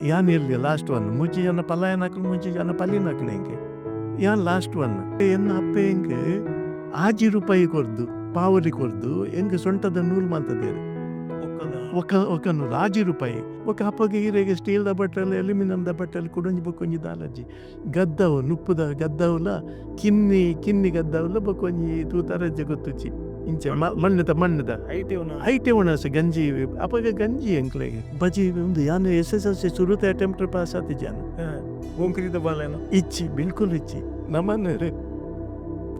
ಯಾನ್ ಎಲ್ಯ last one. ಮೂಜಿ ಜನ ಪಲಾಯನಕುಲು, ಮೂಜಿ ಜನ ಪಲಿನಕುಲು ಎಂಕ್. ಯಾನ್ ಲಾಸ್ಟ್ ಒನ್. ಎನ್ನ ಅಪ್ಪೆ ಎಂಕ್ 6 ರೂಪಾಯಿ ಕೊರ್ದು, ಪಾವಲಿ ಕೊರ್ದು ಎಂಕ್ ಸೊಂಟದ ನೂಲು ಮಲ್ತದೇರು. ಒಕ್ಕ ಒಕ್ಕ ನೂಲು 6 ರೂಪಾಯಿ. ಬೊಕ ಅಪಗ ಈರೆಗ್ ಸ್ಟೀಲ್ ದ ಬಟ್ಟಲ್, ಅಲ್ಯೂಮಿನಿಯಂ ದ ಬಟ್ಟಲ್, ಕುಡೊಂಜಿ ಬೊಕೊಂಜಿ ದಾಲಜಿ. ಗದ್ದವು, ನುಪ್ಪುದ ಗದ್ದವುಲ, ಕಿನ್ನಿ ಕಿನ್ನಿ ಗದ್ದವುಲ, ಬೊಕೊಂಜಿ ತೂತರಜ್ಜೆ ಗೊತ್ತುಜ್ಜಿ ಇಂಚ ಮಣ್ಣುದ ಮಣ್ಣುದ. ಐಟೆ ಒಣಸ್ ಗಂಜಿ. ಅಪಗ ಗಂಜಿ ಎಂಕ್ಲೆಗ್ ಬಜಿ ಉಂದು. ಯಾನ್ ಎಸ್ ಎಸ್ ಎಲ್ ಸಿ ಸುರುತ ಅಟೆಂಪ್ಟ್ ಪಾಸ್ ಆತಿಜಾನ್. ಪೋಕ್ರಿದ ಬಾಲೆನ? ಇಜ್ಜಿ, ಬಿಲ್ಕುಲ್ ಇಜ್ಜಿ. ನಮನ್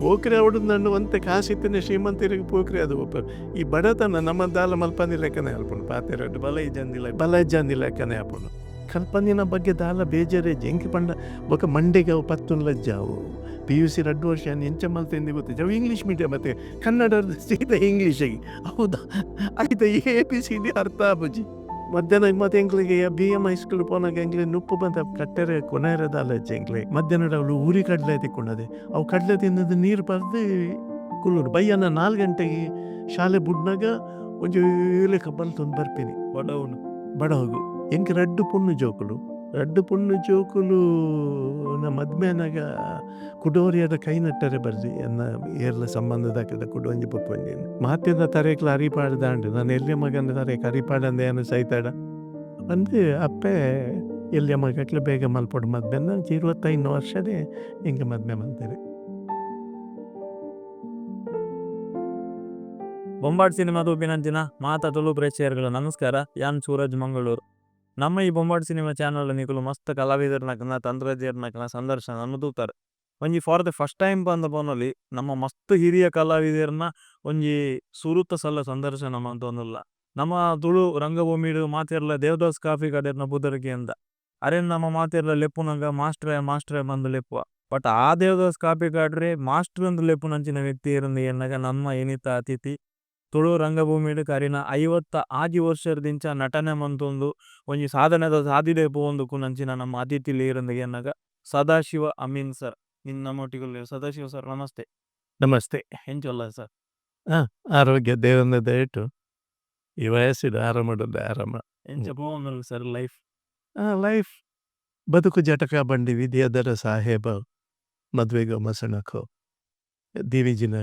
ಪೋಕ್ರಿ ಅವಡು ನನ್ನ ಒಂತೆ ಕಾಸಿತ್ತಿನ ಶ್ರೀಮಂತರಿಗೆ ಪೋಕ್ರಿ ಅದು ಒಪ್ಪ. ಈ ಬಡತನ ನಮ್ಮ ದಾಲ ಮಲ್ಪಂದಿ ಲೆಕ್ಕನೆ ಅಲ್ಪುಂಡು ಪಾತೆರಡ್. ಬಲ ಇಜ್ಜಂದಿಲ್ಲ. ಬಲ ಇಜ್ಜಂದಿ ಲೆಕ್ಕನೆ ಆಪುಂಡು. ಕಲ್ಪಂದಿನ ಬಗ್ಗೆ ದಾಲ ಬೇಜಾರೇ ಎಂಕ್ ಪಂಡ ಬೊಕ ಮಂಡೆಗೆ ಅವು ಪತ್ತುನ್ಲಜ್ಜ ಅವು. ಪಿಯುಸಿ 2 ವರ್ಷ ಎಂಚ ಮಲ್ತೆಂದು ಗೊತ್ತಿಜ್ಜಿ. ಅವು ಇಂಗ್ಲೀಷ್ ಮೀಡಿಯಂ ಮತ್ತೆ ಕನ್ನಡ ಸೀದಾ ಇಂಗ್ಲೀಷಿಗೆ. ಹೌದಾ, ಐತ ಎ ಬಿ ಸಿ ಡಿ ಅರ್ಥ ಆಪುಜಿ. ಮಧ್ಯಾಹ್ನ ಮತ್ತೆ ಎಂಕ್ಲಿಗೆ ಬಿ ಎಂ ಹೈಸ್ಕೂಲ್ ಪೋನಾಗ ಎಂಕ್ಲೆ ನುಪ್ಪು ಬಂತ ಕಟ್ಟೆರೆ ಕೊನೆರೆ ದಾಲಜ್ಜಿ ಎಂಕ್ಲೆ. ಮಧ್ಯಾಹ್ನ ಅವಳು ಊರಿ ಕಡಲೆ ತಿಕ್ಕೊಂಡದೆ. ಅವು ಕಡಲೆ ತಿನ್ನದು, ನೀರು ಪರ್ದು ಕುಲ್ಲುಡು. ಬಯ್ಯನ 4 ಗಂಟೆಗೆ ಶಾಲೆ ಬುಡ್ನಾಗ ಒಂಜಿ ಲೆಕ್ಕ ಬಲ್ತೊಂದು ಬರ್ಪಿನಿ. ಬಡವನು. ಬಡವಗು. ಎಂಕ್ ರಡ್ಡು ಪೊಣ್ಣು ಜೋಕುಲು. ರಡ್ಡು ಪೊಣ್ಣು ಜೋಕುಲು ಮದ್ಮೆನಾಗ ಕುಡೋರಿಯದ ಕೈ ನಟ್ಟರೆ ಬರ್ಜಿ. ಎನ್ನ ಏರ್ಲ ಸಂಬಂಧದಾಕದ ಕುಡೊಂಜಿ ಬೊಕ್ಕೊಂಜಿ ಮಾತೆದ ತರೇಕ್ಲ ಅರಿಪಾಡ್ದಾಂಡು. ನಾನು ಎಲ್ಯ ಮಗನ ತರೇಕ್ ಅರಿಪಾಡಂದೆ ಏನು ಸೈತಾಡ ಅಂದ್ ಅಪ್ಪೆ ಎಲ್ಯ ಮಗಕ್ಲೆ ಬೇಗ ಮಲ್ಪೊಡು ಮದ್ಮೆನ. 25 ವರ್ಷದೇ ಎಂಕ್ ಮದ್ಮೆ ಮಲ್ತೆರ್. ಬೊಂಬಾಟ್ ಸಿನಿಮಾ ತೂಪಿನಂಚಿನ ಮಾತ ತುಳು ಪ್ರೇಕ್ಷಕರುಗಳ ನಮಸ್ಕಾರ. ಯಾನ್ ಸೂರಜ್ ಮಂಗಳೂರು. ನಮ್ಮ ಈ ಬೊಂಬಾಟ್ ಸಿನಿಮಾ ಚಾನಲ್ ನಿಕುಲು ಮಸ್ತ್ ಕಲಾವಿದರ್ನಕನ, ತಂತ್ರಜ್ಞರ್ನಕನ ಸಂದರ್ಶನ ತೂತಾರೆ. ಒಂಜಿ ಫಾರ್ the first time ಪಂದ ಪನೊಲಿ, ನಮ್ಮ ಮಸ್ತ್ ಹಿರಿಯ ಕಲಾವಿದರ್ನ ಒಂಜಿ ಸುರುತ ಸಲ ಸಂದರ್ಶನ ಮಂತೊಂದುಲ್ಲ. ನಮ್ಮ ತುಳು ರಂಗಭೂಮಿಡು ಮಾತೆರ್ಲ ದೇವದಾಸ್ ಕಾಪಿಕಾಡೆರ್ನ ಪುದರ್ಗೆ ಅಂದ. ಅರೆನ್ ನಮ್ಮ ಮಾತೆರ್ಲ ಲೆಪ್ಪುನಗ ಮಾಸ್ಟ್ರೆ ಮಾಸ್ಟ್ರೆ ಬಂದು ಲೆಪ್ಪುವ. ಬಟ್ ಆ ದೇವದಾಸ್ ಕಾಪಿಕಾಡ್ರೆ ಮಾಸ್ಟ್ರ್ ಅಂದ್ ಲೆಪ್ಪುನಂಚಿನ ವ್ಯಕ್ತಿ ಇರಂದು ಎನ್ನಗ ನಮ್ಮ ಇನಿತ ಅತಿಥಿ. ತುಳು ರಂಗಭೂಮಿಡು ಕರಿನ 56 ವರ್ಷದಿಂಚ ನಟನೆ ಮಂತೊಂದು ಒಂಜಿ ಸಾಧನೆದ ಸಾದಿಡೆ ಪೋವೊಂದು ಕುನಂಚಿನ ನಮ್ಮ ಅತಿಥಿ ಲೇರಂದು ಎನ್ನಗ ಸದಾಶಿವ ಅಮೀನ್ ಸರ್ ಇನ್ ನಮ್ಮೊಟ್ಟಿಗೆ. ಸದಾಶಿವ ಸರ್, ನಮಸ್ತೆ. ನಮಸ್ತೆ. ಎಂಚೊಲ್ಲ ಸರ್? ಆರೋಗ್ಯ ದೇವನ ದಯಟು. ಈ ವಯಸ್ಸಿಡು ಆರಾಮಡುಲ್ಲ, ಆರಾಮ. ಎಂಚ ಪೋವೊಂದುಲ್ಲ ಸರ್ ಲೈಫ್? ಲೈಫ್ ಬದುಕು ಜಟಕಾ ಬಂಡಿ, ವಿಧಿಯದರ ಸಾಹೇಬ, ಮದ್ವೆಗೋ ಮಸಣಕೋ ದೀವಿಜಿನ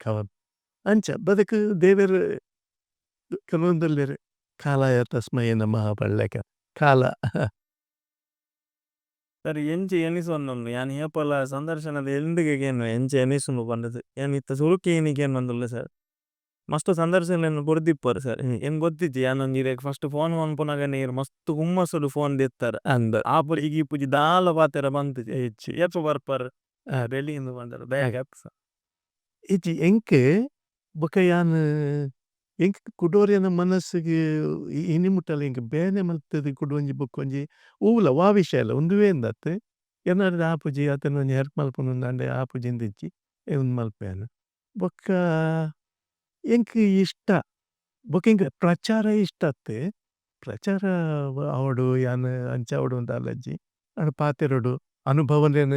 ಕವ ಅಂಚ ಬದುಕು. ದೇವೆರ್ ಕೆಲವೊಂದಲ್ಲೇರು ಕಾಲಾಯ ತಸ್ಮೈ ನಮಃ ಪಳ್ಳೆಕ ಕಾಲ. ಸರ್, ಎಂಚ ಎನಿಸೊಂದುಂಡು? ಯಾನ್ ಏಪಲ ಸಂದರ್ಶನದ ಎಂಡಿಗೆ ಕೇನ್ವೆ ಎಂಚ ಎನಿಸುಂಡು ಪಂಡದು. ಯಾನ್ ಇತ್ತ ಸುರುಕ್ಕೆ ಏನಿಗೆ ಬಂದುಲ್ಲ ಸರ್, ಮಸ್ತ್ ಸಂದರ್ಶನ ಕೊರ್ದಿಪ್ಪರು ಸರ್. ಏನ್ ಗೊತ್ತಿಜ್ಜಿ, ಯಾನ್ ಒಂಜಿ ಫಸ್ಟ್ ಫೋನ್ ಮನ್ಪುನಗ ನೀರ್ ಮಸ್ತ್ ಹುಮ್ಮಸ್ಸುಡು ಫೋನ್ ದೆತ್ತಾರೆ. ಅಂದ. ಆಪುಜಿ ಗೀಪುಜಿ ದಾಲ ಪಾತೆರ ಬಂತುಜಿ. ಇಜ್ಜಿ. ಏಪ ಬರ್ಪರ್ ರೆಡಿ ಇಂದು ಬಂದರು ಬೇಗ ಸರ್. ಇಜ್ಜಿ, ಎಂಕ್ ಬೊಕ ಯಾನ್ ಎಂಕ್ ಕುಡೋರಿಯನ ಮನಸ್ಸಿಗೆ ಇನಿ ಮುಟ್ಟಲ ಎಂಕ್ ಬೇನೆ ಮಲ್ತದು ಕುಡೊಂಜಿ ಬೊಕ್ಕೊಂಜಿ ಓವುಲ ವಾ ವಿಷಯ ಅಲ್ಲ ಉಂದುವೇ ಅಂದತ್. ಏನಾದ್ರು ಆಪುಜಿ ಅತನ ಒಂಜಿ ಹೆಲ್ಪ್ ಮಲ್ಪುನು ಆಪುಜಿ ಇಂದಿಜ್ಜಿ, ಉಂದು ಮಲ್ಪೇನು. ಬೊಕ್ಕ ಎಂಕ್ ಇಷ್ಟ. ಬೊಕ್ಕ ಎಂಕ್ ಪ್ರಚಾರ ಇಷ್ಟ ಅತ್ತೆ. ಪ್ರಚಾರ ಆವಡು, ಯಾನ್ ಅಂಚ ಆವಡು ಅಂತ ಅಲ್ಲಜ್ಜಿ. ಆಂಡ ಪಾತೆರೊಡು, ಅನುಭವಲೇನ್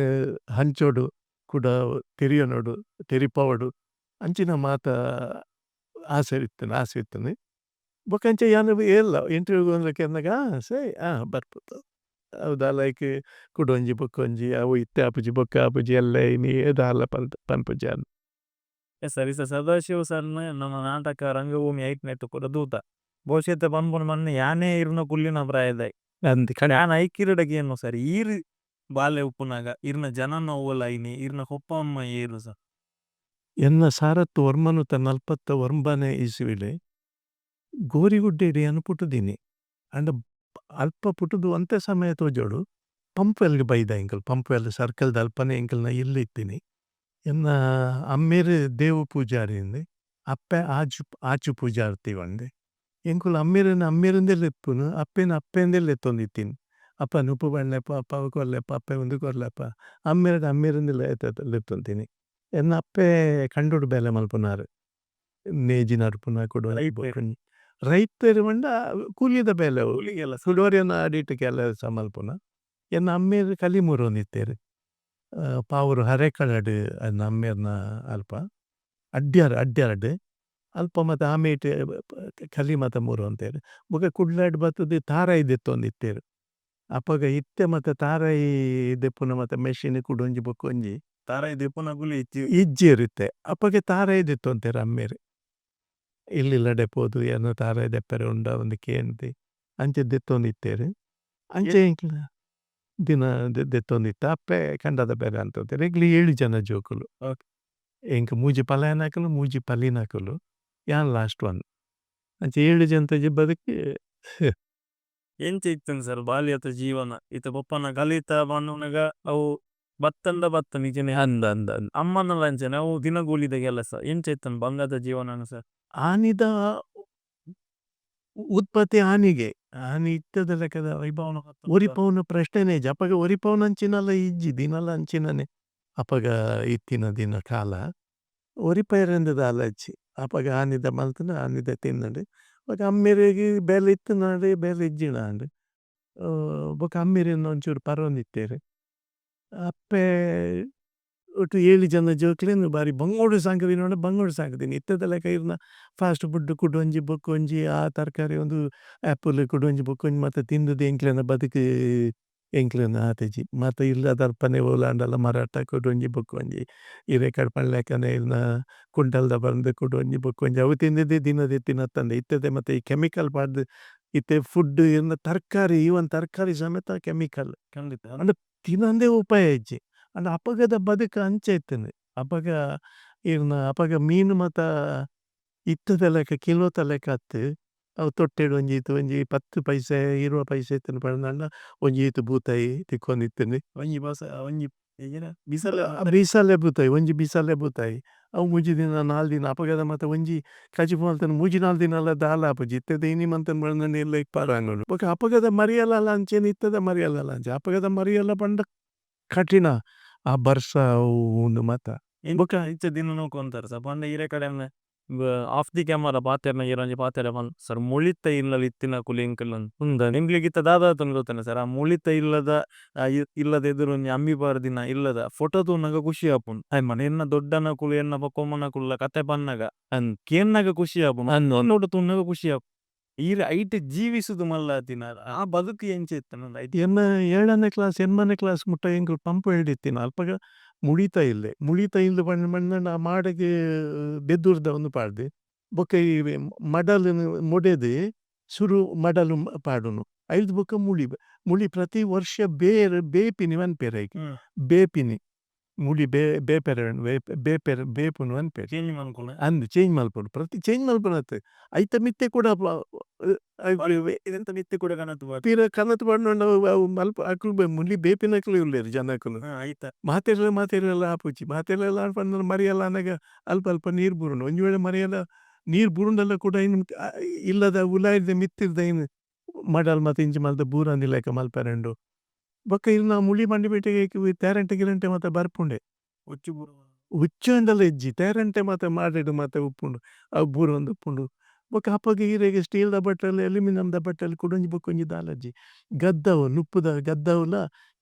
ಹಂಚೋಡು, ಕುಡ ತೆರಿಯೊನೊಡು, ತೆರಿಪಾವೊಡು, ಅಂಚಿನ ಮಾತ ಆಸೆ ಇತ್ತುಂಡು, ಆಸೆ ಇತ್ತುಂಡು. ಬೊಕ್ಕ ಅಂಚ ಯಾನ್ ಏಲ್ಲ ಇಂಟರ್ವ್ಯೂ ಕೇನ್ನಗ ಸೈ ಬರ್ಪುದು ಹೌದಾ. ಲೈಕ್ ಕುಡೊಂಜಿ ಬೊಕ್ಕೊಂಜಿ ಅವು ಇತ್ತೆ ಆಪುಜಿ, ಬೊಕ್ಕ ಆಪುಜಿ, ಎಲ್ಲೆ ಇನಿ ದಾಲ ಪಂದ್ ಪನ್ಪುಜಿ ಯಾನ್. ಸರಿ ಸರ್. ಸದಾಶಿವ ಸರ್ನ ನಮ್ಮ ನಾಟಕ ರಂಗಭೂಮಿ ಐಟ್ ನೆಟ್ಟು ಪೂರ ತೂತ. ಬಹುಶಃ ಪನ್ಪುನ ಮನ್ನೆ ಯಾನೇ ಇರ್ನ ಕುಲ್ಲಿನ ಪ್ರಾಯದಾಯ್. ಅಂದ್. ಯಾನ್ ಐಕಿರಡ ಕೇನು ಸರ್, ಈರ್ ಬಾಲೆ ಉಪ್ಪುನಗ ಇರ್ನ ಜನನ ಓಲ ಇನಿ, ಇರ್ನ ಪಪ್ಪ ಅಮ್ಮ ಏರು ಸರ್? ಎನ್ನ 1949ನೇ ಇಸ್ವಿಡ್ ಗೋರಿಗುಡ್ಡೆಡ್ ಯಾನ್ ಪುಟ್ಟುದಿನಿ. ಅಂಡ ಅಲ್ಪ ಪುಟ್ಟುದು ಒಂತೆ ಸಮಯ ತೋಜೋಡು, ಪಂಪ್ವೆಲ್ಗ್ ಬೈದ ಎಂಕುಲು. ಪಂಪ್ವೆಲ್ ಸರ್ಕಲ್ ದಲ್ಪನೆ ಎಂಕಲ್ನ ಇಲ್ಲ್ ಇತ್ತಿನಿ. ಎನ್ನ ಅಮ್ಮೆರ್ ದೇವು ಪೂಜಾರಿ ಇಂದ್, ಅಪ್ಪೆ ಆಜು ಆಚು ಪೂಜಾರ್ತಿ ಪಂದ್. ಎಂಕುಲು ಅಮ್ಮೆರೆನ್ ಅಮ್ಮೆರಿಂದೇ ಲೆಪ್ಪುನು, ಅಪ್ಪೆನ್ ಅಪ್ಪೆಂದೇ ಲೆತ್ತೊಂದಿತ್ತಿನಿ. ಅಪ್ಪ ನುಪ್ಪು ಪಾಡ್ಲೆಪ್ಪ, ಅಪ್ಪ ಅವು ಕೊರ್ಲೆಪ್ಪ, ಅಪ್ಪೆ ಉಂದು ಕೊರ್ಲೆಪ್ಪ, ಅಮ್ಮೆರೆಡ ಅಮ್ಮೆರಿಂದೇ ಲೆತ್ತೊಂದಿನಿ. ಎನ್ನ ಅಪ್ಪೆ ಕಂಡೊಡು ಬೇಲೆ ಮಲ್ಪುನಾರ್, ನೇಜಿ ನಡ್ಪುನ ಕುಡೊಂಜಿ. ರೈತೆರ್ ಪಂಡ ಕೂಲಿದ ಬೇಲೆ ಅವು, ಕುಡೊರಿಯನ ಅಡಿಟ್ ಕೆಲಸ ಮಲ್ಪುನ. ಎನ್ನ ಅಮ್ಮೆರ್ ಕಲಿ ಮೂರೊಂದಿತ್ತೆರ್ ಪಾವೂರು ಹರೇಕಳಡ್. ಎನ್ನ ಅಮ್ಮೆರ್ನ ಅಲ್ಪ ಅಡ್ಯಾರ್, ಅಡ್ಯಾರ್ಡ್. ಅಲ್ಪ ಮಾತ ಆಮೇಟ್ ಕಲಿ ಮಾತ ಮೂರೊಂತೆರ್ ಬೊಕ ಕುಡ್ಲಡ್ ಬತ್ತುದು ತಾರಾಯಿ ದೆತ್ತೊಂದಿತ್ತೆರ್ ಅಪಗ ಇತ್ತೆ ಮಾತ ತಾರಾಯಿ ದೆಪ್ಪುನ ಮಾತ machine ಕುಡೊಂಜಿ ಬೊಕೊಂಜಿ. ತಾರಾಯಿ ದೆಪ್ಪುನಕುಲು ಇಜ್ಜಿ. ಇಜ್ಜೆರ್ ಇತ್ತೆ ಅಪಗ ತಾರಾಯಿ ದೆತ್ತೊಂತೆರ್ ಅಮ್ಮೆರ್. ಇಲ್ಲ್ ಇಲ್ಲಡೆ ಪೋದು ಎನ್ನ ತಾರಾಯಿ ದೆಪ್ಪರೆ ಉಂಡ ಅಂದ್ ಕೇಂದ್ ಅಂಚ ದೆತ್ತೊಂದಿತ್ತೆರ್ ಅಂಚ ಎಂಕ್ಲ ದಿನ ದೆತ್ತೊಂದಿತ್ತ ಅಪ್ಪೆ ಕಂಡದ ಬೇಲೆ ಮಲ್ತೊಂತೆರ್ ಎಂಕ್ಲು ಏಳ್ ಜನ ಜೋಕುಲು. ಎಂಕ್ ಮೂಜಿ ಪಲಯನಕುಲು ಮೂಜಿ ಪಲಿನಕುಲು ಯಾನ್ ಲಾಸ್ಟ್ ಒನ್ ಅಂಚ ಏಳ್ ಜನತ ಬದುಕು. ಎಂಚ ಇತ್ತುಂಡು ಸರ್ ಬಾಲ್ಯದ ಜೀವನ ಇತ್ತೆ ಪೊಪ್ಪನ ಕಲಿತ ಪನ್ಪುನಗ ಅವು ಬತ್ತುಂಡ ಬತ್ತುಂಡು ಇಜ್ಜಿಂಡ ಅಂದ್ ಅಂದ್ ಅಂದ್. ಅಮ್ಮನಲ ಅಂಚನೆ ಅವು ದಿನ ಕೂಲಿದ ಕೆಲಸ ಎಂಚ ಇತ್ತುಂಡು ಬಂಗದ ಜೀವನನ ಸರ್. ಆನಿದ ಉತ್ಪತ್ತಿ ಆನಿಗೆ ಆನಿ ಇತ್ತೆದ ಲೆಕ್ಕದ ಒರಿಪವುನ ಪ್ರಶ್ನೆನೆ ಇಜ್ಜಿ ಅಪಗ ಒರಿಪವುನಂಚಿನಲ ಇಜ್ಜಿ ದಿನಲ ಅಂಚಿನನೆ ಅಪಗ ಇತ್ತಿನ ದಿನ ಕಾಲ ಒರಿಪೆರೆಂದ್ ದಾಲ ಇಜ್ಜಿ ಅಪಗ ಆನಿದ ಮಲ್ತ್ಂಡ ಆನಿದ ತಿನ್ನಡ್ ಬೊಕ ಅಮ್ಮೆರೆಗ್ ಬೇಲೆ ಇತ್ತ್ಂಡ ಬೇಲೆ ಇಜ್ಜಿಂಡ ಆಂಡ್ ಬೊಕ ಅಮ್ಮೆರ್ ಎನ್ನ ಒಂಚೂರು ಪರೊಂದಿತ್ತೆರ್ ಅಪ್ಪೆ ಒಟ್ಟು ಏಳ್ ಜನ ಜೋಕ್ಲೆನ್ ಬಾರಿ ಬಂಗೋಡು ಸಾಂಕುದಿನಿ ಪಂಡ ಬಂಗೋಡು ಸಾಂಕುದಿನಿ ಇತ್ತೆದ ಲೆಕ ಇರ್ನ ಫಾಸ್ಟ್ ಫುಡ್ ಕುಡೊಂಜಿ ಬೊಕೊಂಜಿ ಆ ತರಕಾರಿ ಉಂದು ಆಪಲ್ ಕುಡೊಂಜಿ ಬೊಕೊಂಜಿ ಮಾತ ತಿಂದ್ ದ್ ಎಂಕ್ಲೆನ ಬದುಕು ಎಂಕ್ಲೆನ ಆತಿಜಿ ಮಾತ ಇಲ್ಲದಲ್ಪನೆ ಓಲಾಂಡಲ ಮರತ ಕುಡೊಂಜಿ ಬೊಕೊಂಜಿ ಇರೆ ಕಡ್ಪುನ ಇರ್ನ ಕುಂಟಲ್ದ ಪರ್ಂದ್ ಕುಡೊಂಜಿ ಬೊಕೊಂಜಿ ಅವು ತಿಂದ್ ದೇ ದಿನ ದೆತ್ತಿನತ್ತಂದೆ ಇತ್ತೆದ ಮಾತ ಈ ಕೆಮಿಕಲ್ ಪಾಡ್ದ್ ಇತ್ತೆ ಫುಡ್ ಇರ್ನ ತರಕಾರಿ ಈವನ್ ತರಕಾರಿ ಸಮೇತ ಕೆಮಿಕಲ್. ಖಂಡಿತ. ಆಂಡ ತಿನಂದೆ ಉಪಾಯ ಇಜ್ಜಿ ಆಂಡ ಅಪಗದ ಬದುಕು ಅಂಚ ಇತ್ತುಂಡು ಅಪಗ ಇರ್ನ ಅಪಗ ಮೀನ್ ಮಾತ ಇತ್ತೆದ ಲೆಕ ಕಿಲೋತ ಲೆಕ ಅತ್ತ್ ಅವು ತೊಟ್ಟೆಡ್ ಒಂಜಿ ಈತ್ ಒಂಜಿ ಪತ್ತ್ ಪೈಸೆ ಇರ್ವ ಪೈಸೆ ಇತ್ತ್ಂಡ್ ಪಂಡ ಒಂಜಿ ಈತ್ ಬೂತಾಯಿ ತಿಕ್ಕೊಂದಿತ್ತುಂಡು. ಒಂಜಿ ಬಸ ಒಂಜಿ ಬಿಸಲೆ ಬಿಸಲೆ ಬೂತಾಯಿ ಒಂಜಿ ಬಿಸಲೆ ಬೂತಾಯಿ ಅವು ಮೂಜಿ ದಿನ ನಾಲ್ ದಿನ ಅಪಗದ ಮಾತ ಒಂಜಿ ಕಜಿಪು ಮಲ್ತ್ಂಡ ಮೂಜಿ ನಾಲ್ ದಿನಲ ದಾಲ ಆಪುಜಿ ಇತ್ತೆದ ಇನಿ ಮಂತುಂಡ ಎಲ್ಲೆ ಪಾರಾಂಗುಂಡು ಬೊಕ ಅಪಗದ ಮರಿಯಲಲ ಅಂಚೆನೆ ಇತ್ತೆದ ಮರಿಯಲಲ ಅಂಚ ಅಪಗದ ಮರಿಯಲ ಪಂಡ ಕಠಿಣ ಆ ಬರ್ಸ ಅವು ಉಂದು ಮಾತ. ಬೊಕ ಇತ್ತೆ ದಿನ ನೂಕೊಂತರ್ ಸರ್ ಪಂಡ ಇರೆ ಕಡೆ ಆಫ್ the camera ಪಾತೆರ್ನ ಇರೊಂಜಿ ಪಾತೆರ ಪನ್ ಸರ್ ಮುಳಿತ ಇಲ್ಲಲ್ ಇತ್ತಿನಕುಲು ಎಂಕುಲು ಉಂದನೆ ಎಂಕ್ಲೆಗ್ ಇತ್ತೆ ದಾದ ಆತುಂಡು ಗೊತ್ತುಂಡ ಸರ್ ಆ ಮುಳಿತ ಇಲ್ಲದ ಇಲ್ಲದ ಎದುರು ಒಂಜಿ ಅಂಬಿ ಪಾರ್ದಿನ ಇಲ್ಲದ ಫೋಟೋ ತೂನಗ ಖುಷಿ ಆಪುಂಡು ಎನ್ನ ದೊಡ್ಡನಕುಲು ಎನ್ನ ಪೊಕ್ಕಮ್ಮನಕುಲ್ಲ ಕತೆ ಪನ್ನಗ ಕೇನ್ನಗ ಖುಷಿ ಆಪುಂಡು ಫೋಟೋ ತೂನಗ ಖುಷಿ ಆಪುಂಡು ಈರ್ ಐಟ್ ಜೀವಿಸುದು ಮಲ್ಲ ಆತಿನಾರ್ ಆ ಬದುಕು ಎಂಚ ಇತ್ತುಂಡು ಐಟ್. ಎನ್ನ ಏಳನೇ ಕ್ಲಾಸ್ ಎನ್ಮನೆ ಕ್ಲಾಸ್ ಮುಟ್ಟ ಎಂಕುಲು ಪಂಪ್ ಇತ್ತಿನ ಅಲ್ಪಗ ಮುಳಿತ ಇಲ್ಲೆ ಮುಳಿತ ಇಲ್ಲು ಪಂಡ ಪಂಡ ಆ ಮಾಡಗ್ ಬೆದುರ್ದ ಉಂದು ಪಾಡ್ದ್ ಬೊಕ ಈ ಮಡಲುನು ಮೊಡೆದ್ ಸುರು ಮಡಲು ಪಾಡುನು ಐರ್ದ್ ಬೊಕ ಮುಳಿ ಮುಳಿ ಪ್ರತಿ ವರ್ಷ ಬೇರ್ ಬೇಪಿನಿ ಪನ್ಪೆರ್ ಐಕ್ ಬೇಪಿನಿ ಮುಳಿ ಬೇಪೆರೆ ಬೇಪೆರ್ ಬೇಪುನು ಪನ್ಪೆರ್. ಚೇಂಜ್ ಮನ್ಪುನ ಅಂದ್ ಚೇಂಜ್ ಮನ್ಪೊಡು ಪ್ರತಿ ಚೇಂಜ್ ಮನ್ಪುನತ್ತ್ ಐತ ಮಿತ್ತೆ ಕುಡ ಇಂದೆತ ಮಿತ್ತ್ ಕುಡ ಕನತ್ ಪಾಡ್ ಪಿರ ಕನತ್ ಪಾಡ್ಂಡ ಅವು ಮಲ್ಪ ಅಕುಲು ಮುಳಿ ಬೇಪಿನಕುಲೇ ಉಲ್ಲೆರ್ ಜನಕುಲು. ಐತ ಮಾತೆರ್ಲ ಮಾತೆರ್ಲಲ ಆಪುಜಿ ಮಾತೆರ್ಲಲ ಪಂಡ ಮರಿಯಲ ಆನಗ ಅಲ್ಪ ಅಲ್ಪ ನೀರ್ ಬೂರುಂಡು ಒಂಜಿ ವೇಳೆ ಮರಿಯಲ ನೀರ್ ಬೂರುಂಡಲ ಕುಡ ಐನ್ ಇಲ್ಲದ ಉಲಾಯಿರ್ದ್ ಮಿತ್ತಿರ್ದ್ ಐನ್ ಮಡಲ್ ಮಾತ ಇಂಚ ಮಲ್ತ್ ಬೂರಂದಿಲಕ ಮಲ್ಪೆರೆ ಉಂಡು ಬೊಕ್ಕ ಇರ್ನ ಮುಳಿ ಪಂಡಿ ತೇರಂಟೆ ಗಿರಂಟೆ ಮಾತ ಬರ್ಪುಂಡೆ. ಉಚ್ಚು ಪೂರ ಉಚ್ಚು ಆಂಡಲ ಇಜ್ಜಿ ತೇರಂಟೆ ಮಾತ ಮಾಡೆಡ್ ಮಾತ ಉಪ್ಪುಂಡು ಅವು ಬೂರೊಂದು ಉಪ್ಪುಂಡು ಬೊಕ ಅಪಗ ಇರೆಗ್ ಸ್ಟೀಲ್ ದ ಬಟ್ಟಲ್ ಅಲ್ಯೂಮಿನಿಯಂ ದ ಬಟ್ಟಲ್ ಕುಡೊಂಜಿ ಬೊಕೊಂಜಿ ದಾಲ ಇಜ್ಜಿ ಗದ್ದವು ನುಪ್ಪುದ ಗದ್ದವುಲ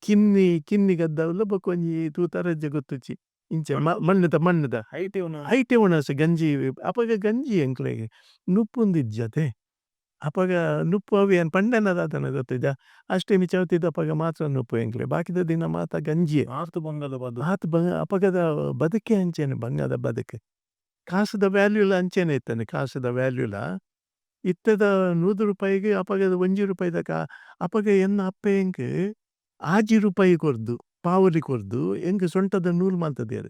ಕಿನ್ನಿ ಕಿನ್ನಿ ಗದ್ದವುಲ ಬೊಕೊಂಜಿ ತೂತರಾ ಇಜ್ಜ ಗೊತ್ತುಜ್ಜಿ ಇಂಚ ಮಣ್ಣುದ ಮಣ್ಣುದ ಐಟೆ ವನಸ್ ಗಂಜಿ ಅಪಗ ಗಂಜಿ ಎಂಕ್ಲೆಗ್ ನುಪ್ಪುಂದು ಇಜ್ಜಿ ಅತೆ ಅಪಗ ನುಪ್ಪು ಅವು ಯಾನ್ ಪಂಡೆನ ದಾದನ ಗೊತ್ತಿಜ್ಜ ಅಷ್ಟೆಮಿ ಚೌತಿದ ಅಪಗ ಮಾತ್ರ ನುಪ್ಪು ಎಂಕ್ಲೆಗ್ ಬಾಕಿದ ದಿನ ಮಾತ ಗಂಜಿಯೆ. ಆತ್ ಬಂಗದ ಬದುಕು. ಆತ್ ಅಪಗದ ಬದುಕೆ ಅಂಚೆನೆ ಬಂಗದ ಬದುಕು ಕಾಸುದ ವ್ಯಾಲ್ಯೂ ಲ ಅಂಚೆನೆ ಇತ್ತುಂಡು ಕಾಸುದ ವ್ಯಾಲ್ಯೂ ಲ ಇತ್ತೆದ 100 ರೂಪಾಯಿಗ್ ಅಪಗದ ಒಂಜಿ ರೂಪಾಯಿದ ಅಪಗ ಎನ್ನ ಅಪ್ಪೆ ಎಂಕ್ ಆಜಿ ರೂಪಾಯಿ ಕೊರ್ದು ಪಾವಲಿ ಕೊರ್ದು ಎಂಕ್ ಸೊಂಟದ ನೂಲು ಮಲ್ತ್ ದಿಯೆರ್.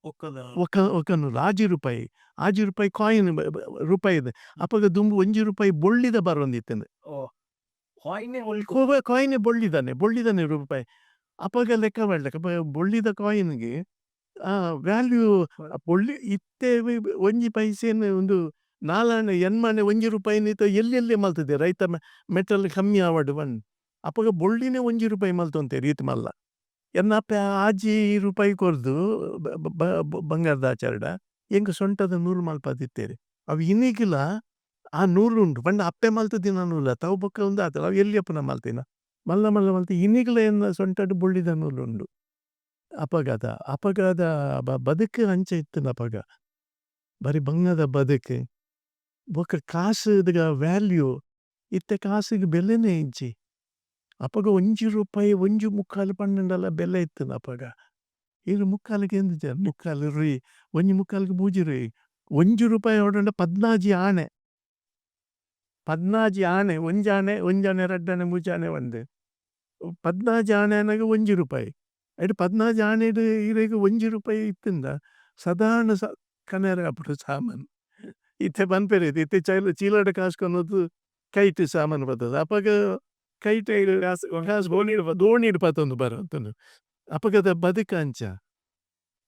ಒಕ್ಕದ ಒಕ್ಕ ಒಕ್ಕ ನೂಲು ಆಜಿ ರೂಪಾಯಿ ಆಜಿ ರೂಪಾಯಿ ಕಾಯಿನ್ ರೂಪಾಯಿದ ಅಪಗ ದುಂಬು ಒಂಜಿ ರೂಪಾಯಿ ಬೊಳ್ಳಿದ ಬರೊಂದಿತ್ತುಂಡು. ಕಾಯಿನ್ ಕಾಯಿನ್ ಬೊಳ್ಳಿದಾನೆ ಬೊಳ್ಳಿದಾನೆ ರೂಪಾಯಿ ಅಪಗ ಲೆಕ್ಕ ಪಾಡ್ಲೆ ಬೊಳ್ಳಿದ ಕಾಯಿನ್ ಗ್ ವ್ಯಾಲ್ಯೂ ಬೊಳ್ಳಿ ಇತ್ತೆ ಒಂಜಿ ಪೈಸೆನ್ ಉಂದು ನಾಲಾಣೆ ಎನ್ಮಾಣೆ ಒಂಜಿ ರೂಪಾಯಿನ್ ಇತ್ತೆ ಎಲ್ಯ ಎಲ್ಯ ಮಲ್ತುದೆರ್ ಐತ ಮೆಟಲ್ ಕಮ್ಮಿ ಆವಡ್ ಪಂದ್ ಅಪಗ ಬೊಳ್ಳಿನೆ ಒಂಜಿ ರೂಪಾಯಿ ಮಲ್ತೊಂತೆರ್ ಈತ್ ಮಲ್ಲ ಎನ್ನ ಅಪ್ಪೆ ಆಜಿ ರೂಪಾಯಿ ಕೊರ್ದು ಬಂಗಾರದ ಆಚೆರಡ ಎಂಕ್ ಸೊಂಟದ ನೂಲು ಮಲ್ಪಾದಿತ್ತೆರ್ ಅವು ಇನಿಕ್ಲ ಆ ನೂಲು ಉಂಡು ಪಂಡ ಅಪ್ಪೆ ಮಲ್ತುದಿನ ನೂಲು ಅತ್ತ ಅವು ಬೊಕ್ಕ ಉಂದು ಆತುಂಡು ಅವು ಎಲ್ಯಪ್ಪುನ ಮಲ್ತಿನ ಮಲ್ಲ ಮಲ್ಲ ಮಲ್ತ್ ಇನಿಕ್ಲ ಎನ್ನ ಸೊಂಟಡ್ ಬೊಳ್ಳಿದ ನೂಲು ಉಂಡು ಅಪಗದ ಅಪಗದ ಬದುಕು ಅಂಚ ಇತ್ತುಂಡು ಅಪಗ ಬಾರಿ ಬಂಗದ ಬದುಕು. ಬೊಕ್ಕ ಕಾಸುದ ವ್ಯಾಲ್ಯೂ, ಇತ್ತೆ ಕಾಸುಗ್ ಬೆಲೆನೆ ಇಜ್ಜಿ. ಅಪಗ ಒಂಜಿ ರೂಪಾಯಿ ಒಂಜಿ ಮುಕ್ಕಾಲು ಪಂಡಂಡಲ ಬೆಲೆ ಇತ್ತುಂಡು ಅಪಗ. ಈರ್ ಮುಕ್ಕಾಲು ಕೇಂದಿಜರ್, ಮುಕ್ಕಾಲು ರುಯ್, ಒಂಜಿ ಮುಕ್ಕಾಲ್ಗ್ ಮೂಜಿ ರುಯ್. ಒಂಜಿ ರೂಪಾಯಿ ಆವೊಡಂಡ 16 ಆಣೆ. 16 ಆಣೆ, ಒಂಜಿ ಆಣೆ, ಒಂಜಿ ಆಣೆ, ರಡ್ಡ್ ಆಣೆ, ಮೂಜಿ ಆಣೆ ಪಂದ್. 16 ಆಣೆ ಆನಗ ಒಂಜಿ ರೂಪಾಯಿ. ಐಟ್ 16 ಆಣೆಡ್ ಇರೆಗ್ ಒಂಜಿ ರೂಪಾಯಿ ಇತ್ತುಂಡ ಸಾಧಾರಣ ಕನರೆ ಆಪುಂಡು ಸಾಮಾನ್. ಇತ್ತೆ ಪನ್ಪೆರ್ ಇತ್ತೆ ಚೀಲಡ್ ಕಾಸ್ ಕೊನೊದು ಕೈಟ್ ಸಾಮಾನ್ ಪತ್ತೊಂದು. ಅಪಗ ಕೈಟ್ ಕಾಸ್ ಗೋಣಿಡ್ ಪತ್ತೊಂದು ಬರೊಂದಿತ್ತುಂಡು. ಅಪಗದ ಬದುಕು ಅಂಚ.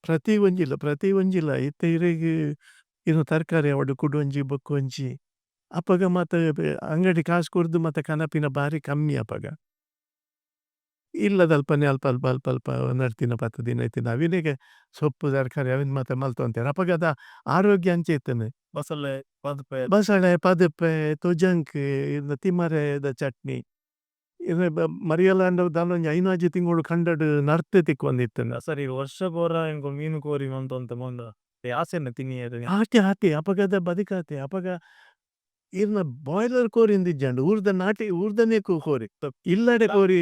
ಪ್ರತಿ ಒಂಜಿಲ ಪ್ರತಿ ಒಂಜಿಲ ಇತ್ತೆ ಇರೆಗ್ ಇರ್ನ ತರಕಾರಿ ಆವಡ್ ಕುಡೊಂಜಿ ಬೊಕ್ಕೊಂಜಿ ಅಪಗ ಮಾತ ಅಂಗಡಿ ಕಾಸ್ ಕೊರ್ದು ಮಾತ ಕನಪಿನ ಬಾರಿ ಕಮ್ಮಿ ಅಪಗ. ಇಲ್ಲದಲ್ಪನೆ ಅಲ್ಪ ಅಲ್ಪ ಅಲ್ಪ ಅಲ್ಪ ನಡ್ತಿನ ಪತ್ತುದಿನ ಇತ್ತಿನ ಅವೆನಿಗೆ ಸೊಪ್ಪು ತರಕಾರಿ ಅವೆನ್ ಮಾತ ಮಲ್ತೊಂತೆರ್ ಅಪಗದ ಆರೋಗ್ಯ ಅಂಚ ಇತ್ತುಂಡು. ಬಸಲೆ, ಪದ್ಪೆ. ಬಸಳೆ, ಪದ್ಪೆ, ತೊಜಂಕ್, ಇರ್ನ ತಿಮರೆದ ಚಟ್ನಿ. ಇರ್ನ ಮರಿಯಲಾಂಡ ದಾಲ ಒಂಜಿ ಐನಾಜಿ ತಿಂಗೊಲು ಕಂಡಡ್ ನರ್ತೆ ತಿಕ್ಕೊಂದಿತ್ತುಂಡು. ಸರಿ ವರ್ಷ ಪೂರ ಎಂಕುಲು ಮೀನು ಕೋರಿ ಮಂತೊಂತೆ ಪಂಡ ಆಸೆನೆ ತಿನಿಯೆರೆ. ಆತೆ ಆತೆ ಅಪಗದ ಬದುಕಾತೆ. ಅಪಗ ಇರ್ನ ಬಾಯ್ಲರ್ ಕೋರಿ ಇಂದ್ ಇಜ್ಜಂಡ್, ಊರ್ದ ನಾಟಿ ಊರ್ದನೆ ಕೋರಿ. ಇಲ್ಲಡೆ ಕೋರಿ,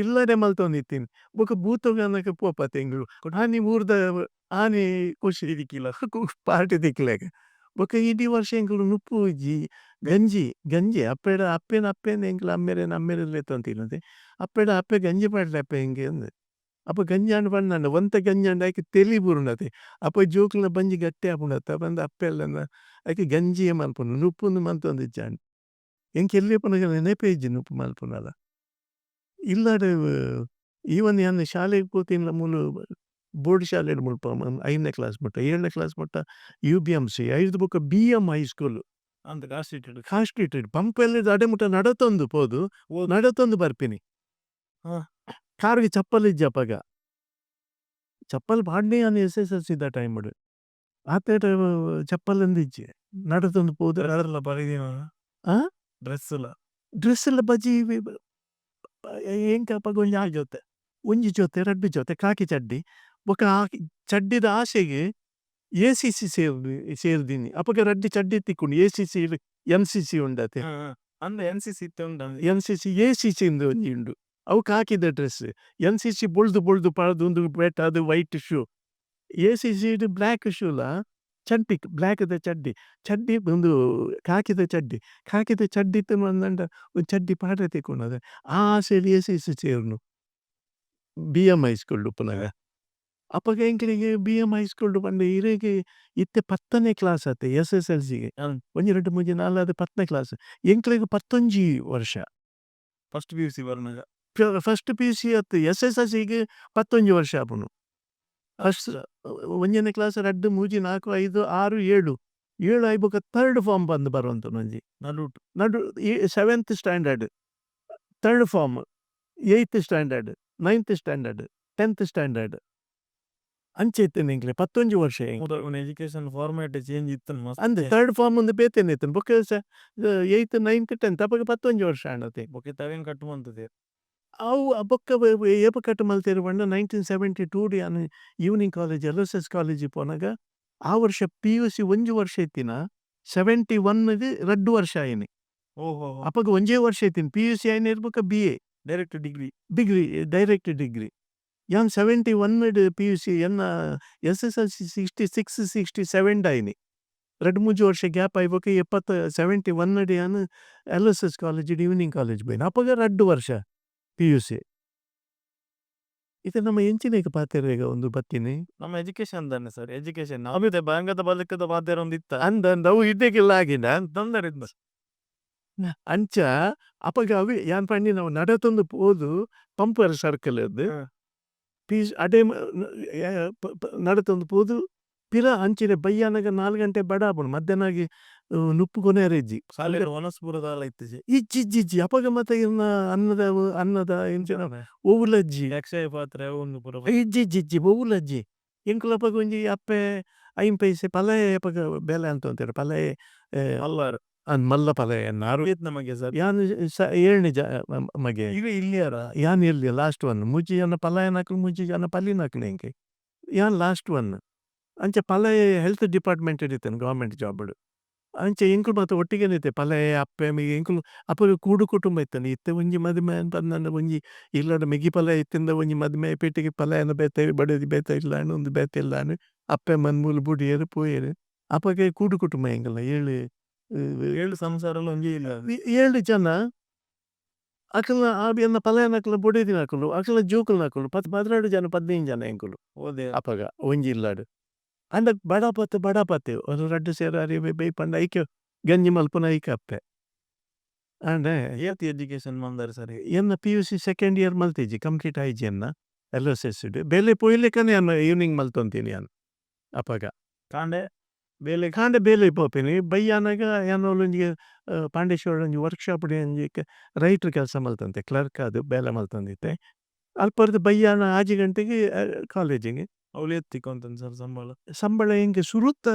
ಇಲ್ಲಡೆ ಮಲ್ತೊಂದಿತ್ತಿನಿ. ಬೊಕ ಭೂತೊಗು ಆನಗ ಪೋಪತೆ ಎಂಕುಲು. ಆನಿ ಊರ್ದ ಆನಿ ಖುಷಿ ಪಾರ್ಟಿ ತಿಕ್ಲೆಗ್. ಬೊಕ ಇಡೀ ವರ್ಷ ಎಂಕುಲು ನುಪ್ಪು ಇಜ್ಜಿ, ಗಂಜಿ ಗಂಜಿ ಅಪ್ಪೆಡ ಅಪ್ಪೆನ್ ಅಪ್ಪೆನ್ ಎಂಕುಲು ಅಮ್ಮೆರೆನ್ ಅಮ್ಮೆರ್ ಲೆತ್ತೊಂದು ತಿನೊಂದೆ. ಅಪ್ಪೆಡ ಅಪ್ಪೆ ಗಂಜಿ ಪಾಡ್ಲೆ ಅಪ್ಪೆ ಎಂಕ್ ಅಂದ್. ಅಪ ಗಂಜಿ ಆಂಡ್ ಪಂಡ್ಂಡ ಒಂತೆ ಗಂಜಿ ಆಂಡ ಐಕ್ ತೆಲಿ ಬೂರುಂಡತೆ. ಅಪ ಜೋಕುಲ್ನ ಬಂಜಿ ಗಟ್ಟಿ ಆಪುಂಡತ್ತ ಪಂದ್ ಅಪ್ಪೆ ಎಲ್ಲನ ಐಕ್ ಗಂಜಿಯೇ ಮನ್ಪುನು ನುಪ್ಪುಂದು ಮಂತೊಂದಿಜ್ಜಾಂಡ್. ಎಂಕ್ ಎಲ್ಯ ಉಪ್ಪುನಗ ನೆನಪೇ ಇಜ್ಜಿ ನುಪ್ಪು ಮನ್ಪುನಲ. ಇಲ್ಲಡ್ ಈವನ್ ಯಾನ್ ಶಾಲೆಗ್ ಪೋತಿನ್ಲ ಮೂಲು ಬೋರ್ಡ್ ಶಾಲೆಡ್ ಮುಲ್ಪ ಐನ್ನೇ ಕ್ಲಾಸ್ ಮುಟ್ಟ, ಏಳ್ನೇ ಕ್ಲಾಸ್ ಮುಟ್ಟ ಯು ಬಿ ಎಮ್ ಸಿ ಐರ್ದ್ ಬೊಕ ಬಿ ಎಮ್ ಹೈ ಸ್ಕೂಲ್. ಅಂದ್ car street. Car street Pumpwell ಅಡೆ ಮುಟ್ಟ ನಡತೊಂದು ಪೋದು ನಡತೊಂದು ಬರ್ಪಿನಿ. ಕಾರ್ಗ್ ಚಪ್ಪಲ್ ಇಜ್ಜಿ ಅಪಗ. ಚಪ್ಪಲ್ ಪಾಡ್ನೆ ಯಾನ್ ಎಸ್ ಎಸ್ ಎಲ್ ಸಿ ದ ಟೈಮ್ ಡ್. ಆತೆ ಟೈಮ್ ಚಪ್ಪಲ್ ಅಂದ್ ಇಜ್ಜಿ. ನಡತೊಂದು ಪೋದು. ಡ್ರೆಸ್ ಲ ಪರಿದಿನ. ಡ್ರೆಸ್ ಲ. ಡ್ರೆಸ್ ಲ ಬಜೀ ಎಂಕ್ ಅಪಗ ಒಂಜಿ ಆಜಿ ಜೊತೆ. ಒಂಜಿ ಜೊತೆ ರಡ್ಡ್ ಜೊತೆ ಖಾಕಿ ಚಡ್ಡಿ. ಬೊಕ ಆ ಚಡ್ಡಿದ ಆಸೆಗ್ ಎ ಸಿ ಸಿ ಸೇರ್ದಿನಿ. ಅಪಗ ರಡ್ಡ್ ಚಡ್ಡಿ ತಿಕ್ಕುಂಡು ಎ ಸಿ ಸಿ ಎನ್ ಸಿ ಸಿ ಉಂಡತೆ. ಅಂದ್ ಎನ್ ಸಿ ಸಿ ಇತ್ತೆ ಉಂಡಾ. N C C A C C ಇಂದ್ ಒಂಜಿ ಉಂಡು. ಅವು ಖಾಕಿದ ಡ್ರೆಸ್. ಎನ್ ಸಿ ಸಿ ಬೊಲ್ದು ಬೊಲ್ದು ಪಾಡ್ದ್ ಉಂದು ಬೇಟಾದ್ white shoe. A C C ಡ್ ಬ್ಲಾಕ್ ಶೂ ಲ ಚಡ್ಡಿ ಬ್ಲಾಕ್ ದ ಚಡ್ಡಿ. ಚಡ್ಡಿ ಉಂದು ಖಾಕಿದ ಚಡ್ಡಿ. ಖಾಕಿದ ಚಡ್ಡಿ ಇತ್ತ್ಂಡ ಪಂಡ ಒಂಜಿ ಚಡ್ಡಿ ಪಾಡ್ರೆ ತಿಕ್ಕುಂಡು ಆ ಆಸೆಡ್ ಎ ಸಿ ಸಿ ಸೇರುನು. ಬಿ ಎಮ್ ಹೈ ಸ್ಕೂಲ್ ಡ್ ಉಪ್ಪುನಗ. ಅಪಗ ಎಂಕ್ಲೆಗ್ ಬಿ ಎಮ್ ಹೈ ಸ್ಕೂಲ್ ಡ್ ಪಂಡ ಇರೆಗ್ ಇತ್ತೆ ಪತ್ತನೆ ಕ್ಲಾಸ್ ಅತೆ ಎಸ್ ಎಸ್ ಎಲ್ ಸಿ ಗ್. ಒಂಜಿ ರಡ್ಡ್ ಮೂಜಿ ನಾಲ್ ಆದ್ ಪತ್ತನೆ ಕ್ಲಾಸ್. ಎಂಕ್ಲೆಗ್ 11 ವರ್ಷ. ಫಸ್ಟ್ ಪಿಯುಸಿ ಬನ್ನಗ. ಫಸ್ಟ್ ಪಿಯುಸಿ ಅತ್ತ್ ಎಸ್ ಎಸ್ ಎಲ್ ಸಿ ಗ್ 11 ವರ್ಷ ಆಪುಂಡು. ಫಸ್ಟ್ ಒಂಜನೆ ಕ್ಲಾಸ್ ರಡ್ಡ್ ಮೂಜಿ ನಾಲ್ಕು ಐದು ಆರು ಏಳು. ಏಳು ಆಯಿ ಬೊಕ ಥರ್ಡ್ ಫಾರ್ಮ್ ಪಂದ್ ಬರೊಂತುಂಡು ಒಂಜಿ. ನಡುಟ್. ನಡು seventh standard, third form, eighth standard, ninth standard, 10th standard. ಅಂಚ ಇತ್ತಿನಿ ಎಂಕ್ಲೆ 11 ವರ್ಷ ಎಂಕ್. ಎಜುಕೇಶನ್ ಫಾರ್ಮ್ಯಾಟ್ ಚೇಂಜ್ ಇತ್ತುಂಡು ಮಸ್ತ್. ಅಂದ್ ಥರ್ಡ್ ಫಾರ್ಮ್ ಉಂದು ಬೇತೆನೆ ಇತ್ತುಂಡು. ಬೊಕ ಏಯ್ತ್ ನೈನ್ತ್ ಟೆಂತ್ ಅಪಗ 11 ವರ್ಷ ಆಂಡತೆ. ಬೊಕ ಇತ್ತೆ ಅವೆನ್ ಕಟ್ ಮಂತುದೆರ್. ಅವು ಬೊಕ್ಕ ಏಪ ಕಟ್ ಮಲ್ತೆರ್ ಪಂಡ 1972 ಡ್ ಯಾನ್ evening college L S S college ಪೋನಗ ಆ ವರ್ಷ ಪಿಯುಸಿ ಒಂಜಿ ವರ್ಷ ಇತ್ತಿನ 71 ಗ್ ರಡ್ಡ್ ವರ್ಷ ಆಯಿನಿ. ಅಪಗ ಒಂಜೇ ವರ್ಷ ಇತ್ತಿನಿ ಪಿಯುಸಿ ಆಯಿನೆರ್ದ್ ಬೊಕ B A. Direct degree. Degree direct degree. ಯಾನ್ 71 ಡ್ ಪಿಯುಸಿ ಎನ್ನ S S L C 66 67 ಡ್ ಆಯಿನಿ. ರಡ್ಡ್ ಮೂಜಿ ವರ್ಷ ಗ್ಯಾಪ್ ಆಯಿ ಬೊಕ ಎಪ್ಪತ್ತ 71 ಡ್ ಯಾನ್ ಎಲ್ ಎಸ್ ಎಸ್ ಕಾಲೇಜ್ ಡ್ ಈವ್ನಿಂಗ್ ಕಾಲೇಜ್ ಪೋಯಿನಿ. ಅಪಗ ರಡ್ಡ್ ವರ್ಷ ಪಿಯುಸಿ. ಇತ್ತೆ ನಮ ಎಂಚಿನೆಗ್ ಪಾತೆರ್ರೆಗ್ ಉಂದು ಬತ್ತಿನಿ. ನಮ್ಮ ಎಜುಕೇಶನ್ ದಾನೆ ಸರ್ ಎಜುಕೇಶನ್ ನಮ ಬಂಗದ ಬದುಕುದ ಪಾತೆರೊಂದಿತ್ತ. ಅಂದ್ ಅಂದ್ ಅವು ಇಡೆಗೆಲ ಆಗಿನ. ತೊಂದರೆ ಇಜ್ಜಿ. ಅಂಚ ಅಪಗ ಅವೆ ಯಾನ್ ಪಂಡಿನವು ನಡತೊಂದು ಪೋದು ಪಂಪ್ವೆಲ್ ಸರ್ಕಲ್ ರ್ದ್ ಪೀಸ್ ಅಡೆ ನಡತೊಂದು ಪೋದು ಪಿರ ಅಂಚಿನೆ ಬಯ್ಯಾನಗ ನಾಲ್ ಗಂಟೆ ಬಡ ಆಪುಂಡು ಮಧ್ಯಾಹ್ನ ನುಪ್ಪು ಕೊನೆಯೆರೆ ಇಜ್ಜಿ. ಸಾಲೆಡ್ ವನಸ್ ಪೂರ ದಾಲ ಇತ್ತಿಜಿ. ಇಜ್ಜಿ ಇಜ್ಜಿ ಇಜ್ಜಿ ಅಪಗ ಮಾತ ಇರ್ನ ಅನ್ನದ ಅನ್ನದ ಇಂಚಿನ ಒವುಲ ಇಜ್ಜಿ. ಅಕ್ಷಯ ಪಾತ್ರೆ ಅವು ಉಂದು ಪೂರ. ಇಜ್ಜಿ ಇಜ್ಜಿ ಇಜ್ಜಿ ಒವುಲ ಇಜ್ಜಿ. ಎಂಕುಲು ಅಪಗ ಒಂಜಿ ಅಪ್ಪೆ ಐನ್ ಪೈಸೆ ಪಲಯೆ ಅಪಗ ಬೇಲೆ ಮಲ್ತೊಂತೆರ್ ಪಲಯೆ. ಮಲ್ಲಾರ್. ಅಂದ್ ಮಲ್ಲ ಪಲಯೆ ಎನ್ನಾರ್. ಏತ್ನ ಮಗೆ ಸರ್? ಯಾನ್ ಏಳ್ನೇ ಮಗೆ. ಇರ್ ಇಲ್ಲಿಯಾರ? ಯಾನ್ ಎಲ್ಯ ಲಾಸ್ಟ್ ಒನ್. ಮೂಜಿ ಜನ ಪಲಯನಕುಲು ಮೂಜಿ ಜನ ಪಲಿನಕುಲು ಎಂಕ್. ಯಾನ್ ಲಾಸ್ಟ್ ಒನ್. ಅಂಚ ಪಲಯೆ ಹೆಲ್ತ್ ಡಿಪಾರ್ಟ್ಮೆಂಟ್ ಡ್ ಇತ್ತೆನ್ ಗವರ್ನಮೆಂಟ್ ಜಾಬ್ ಡ್. ಅಂಚ ಎಂಕುಲು ಮಾತ ಒಟ್ಟಿಗೆನೆ ಇತ್ತೆ ಪಲಯೆ ಅಪ್ಪೆ ಎಂಕುಲು ಅಪಗ ಕೂಡು ಕುಟುಂಬ ಇತ್ತುಂಡು. ಇತ್ತೆ ಒಂಜಿ ಮದಿಮೆ ಪಂದಾಂಡ ಒಂಜಿ ಇಲ್ಲಡ್ ಮೆಗ್ಗಿ ಪಲಯೆ ಇತ್ತಿಂಡ ಒಂಜಿ ಮದಿಮೆ ಪೆಟ್ಟಿಗೆ ಪಲಯನ ಬೇತೆ ಬೊಡೆದಿ ಬೇತೆ ಇಲ್ಲಾಂಡ್ ಉಂದು ಬೇತೆ ಇಲ್ಲಾಂಡ್ ಅಪ್ಪೆ ಅಮ್ಮನ್ ಮೂಲು ಬುಡಿಯೆರ್ ಪೋಯೆರ್. ಅಪಗ ಕೂಡು ಕುಟುಂಬ ಎಂಕಲ್ನ ಏಳ್ ಏಳ್ ಸಂಸಾರಲ ಒಂಜೇ ಇಲ್ಲಲ್. ಏಳ್ ಜನ ಅಕಲ್ನ ಎನ್ನ ಪಲಯನಕಲ್ನ ಬೊಡೆದಿನಕುಲು ಅಕಲ್ನ ಜೋಕುಲ್ನಕುಲು ಪತ್ತ್ 12 ಜನ 15 ಜನ ಎಂಕುಲು. ಅಪಗ ಒಂಜಿ ಇಲ್ಲಡ್ ಆಂಡ ಬಡಪತ್ತ್ ಬಡಪತ್ತೆ ಒಂಜಿ ರಡ್ಡ್ ಸೇರ್ ಅರಿ ಬೆಯ್ಪಂಡ ಐಕೆ ಗಂಜಿ ಮಲ್ಪುನ ಐಕೆ ಅಪ್ಪೆ. ಆಂಡ ಏತ್ ಎಜುಕೇಶನ್ ಮಲ್ದರ್ ಸರ್. ಎನ್ನ ಪಿ.ಯು.ಸಿ ಸೆಕೆಂಡ್ ಇಯರ್ ಮಲ್ತಿಜಿ, ಕಂಪ್ಲೀಟ್ ಆಯಿಜಿ ಎನ್ನ ಎಲ್ ಎಸ್ ಎಸ್ ಡ್ ಬೇಲೆ ಪೋಯಿಲೆಕ್ಕನೆ ಯಾನ್ ಈವ್ನಿಂಗ್ ಮಲ್ತೊಂತೀನಿ ಯಾನ್ ಅಪಗ. ಕಾಂಡೆ ಬೇಲೆ? ಕಾಂಡೆ ಬೇಲೆ ಪೋಪಿನಿ, ಬಯ್ಯಾನಗ ಯಾನ್ ಅವ್ಲೊಂಜಿ ಪಾಂಡೇಶ್ವರ ಒಂಜಿ ವರ್ಕ್ ಶಾಪ್ ಡ್ ಒಂಜಿ ರೈಟರ್ ಕೆಲಸ ಮಲ್ತೊಂತೆ, ಕ್ಲರ್ಕ್ ಆದ್ ಬೇಲೆ ಮಲ್ತೊಂದಿತ್ತೆ. ಅಲ್ಪರ್ದ್ ಬಯ್ಯಾನ 6 ಗಂಟೆಗ್ ಕಾಲೇಜ್ ಗ್. ಅವ್ಲು ಏತ್ ತಿಕ್ಕೊಂತುಂಡು ಸರ್ ಸಂಬಳ? ಸಂಬಳ ಎಂಕ್ ಸುರುತ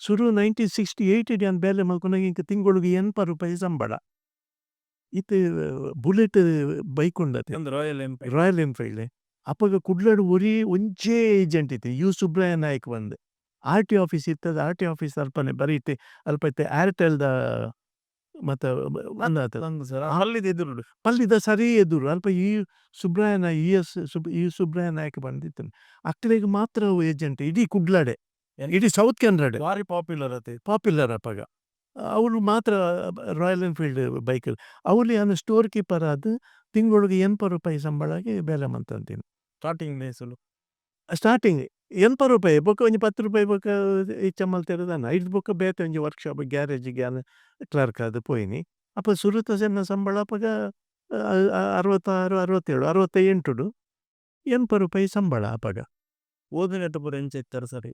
ಸುರು 1968 ಡ್ ಯಾನ್ ಬೇಲೆ ಮಲ್ಪುನಗ ಎಂಕ್ ತಿಂಗೊಲುಗು 80 ರೂಪಾಯಿ ಸಂಬಳ. ಇತ್ತೆ ಬುಲೆಟ್ ಬೈಕ್ ಉಂಡತೆ? ಅಂದ್, ರಾಯಲ್ ಎನ್ಫೀಲ್ಡ್. Royal Enfield. ಅಪಗ ಕುಡ್ಲಡ್ ಒರಿ ಒಂಜೇ ಏಜೆಂಟ್ ಇತ್ತೆ, ಯು ಸುಬ್ರಾಯ ನಾಯಕ್ ಪಂದ್. ಆರ್ ಟಿ ಆಫೀಸ್ ಇತ್ತದ, ಆರ್ ಟಿ ಆಫೀಸ್ ಅಲ್ಪನೆ ಬರಿಟೆ ಅಲ್ಪ ಇತ್ತೆ ಏರ್ಟೆಲ್ ದ ಮತ ಉಂದಾತ. ಸರ್, ಪಲ್ಲಿದ ಎದುರುಡು? ಪಲ್ಲಿದ ಸರಿ ಎದುರು. ಅಲ್ಪ ಈ Subraya Nayak, U S U Subraya Nayak ಪಂದಿತ್ತುಂಡು. ಅಕ್ಲೆಗ್ ಮಾತ್ರ ಅವು ಏಜೆಂಟ್ ಇಡೀ ಕುಡ್ಲಡೆ, ಇಡೀ ಸೌತ್ ಕೆನರಾಡ್. ಬಾರಿ ಪಾಪ್ಯುಲರ್ ಅತೆ? ಪಾಪ್ಯುಲರ್ ಅಪಗ. ಅವ್ಲು ಮಾತ್ರ ರಾಯಲ್ ಎನ್ಫೀಲ್ಡ್ ಬೈಕ್. ಅವ್ಲು ಯಾನ್ ಸ್ಟೋರ್ ಕೀಪರ್ ಆದ್ ತಿಂಗೊಲುಗು 80 ರೂಪಾಯಿ ಸಂಬಳಗ್ ಬೇಲೆ ಮಂತೊಂದಿನಿ. ಸ್ಟಾರ್ಟಿಂಗ್ ಡೇಸ್ ಲು? ಸ್ಟಾರ್ಟಿಂಗ್ 80 ರೂಪಾಯಿ, ಬೊಕ ಒಂಜಿ 10 ರೂಪಾಯಿ ಬೊಕ ಹೆಚ್ಚ ಮಲ್ತೆರ್ ದಾನ್ನ. ಐಡ್ದ್ ಬೊಕ ಬೇತೆ ಒಂಜಿ ವರ್ಕ್ ಶಾಪ್ ಗ್ಯಾರೇಜ್ ಗ್ ಯಾನ್ ಕ್ಲರ್ಕ್ ಆದ್ ಪೋಯಿನಿ. ಅಪ ಸುರುತ ಎನ್ನ ಸಂಬಳ ಅಪಗ 66, 67, 68 ಡು 80 ರೂಪಾಯಿ ಸಂಬಳ ಅಪಗ. ಓದುನೆಟ್ ಪೂರ ಎಂಚ ಇತ್ತರ್ ಸರ್?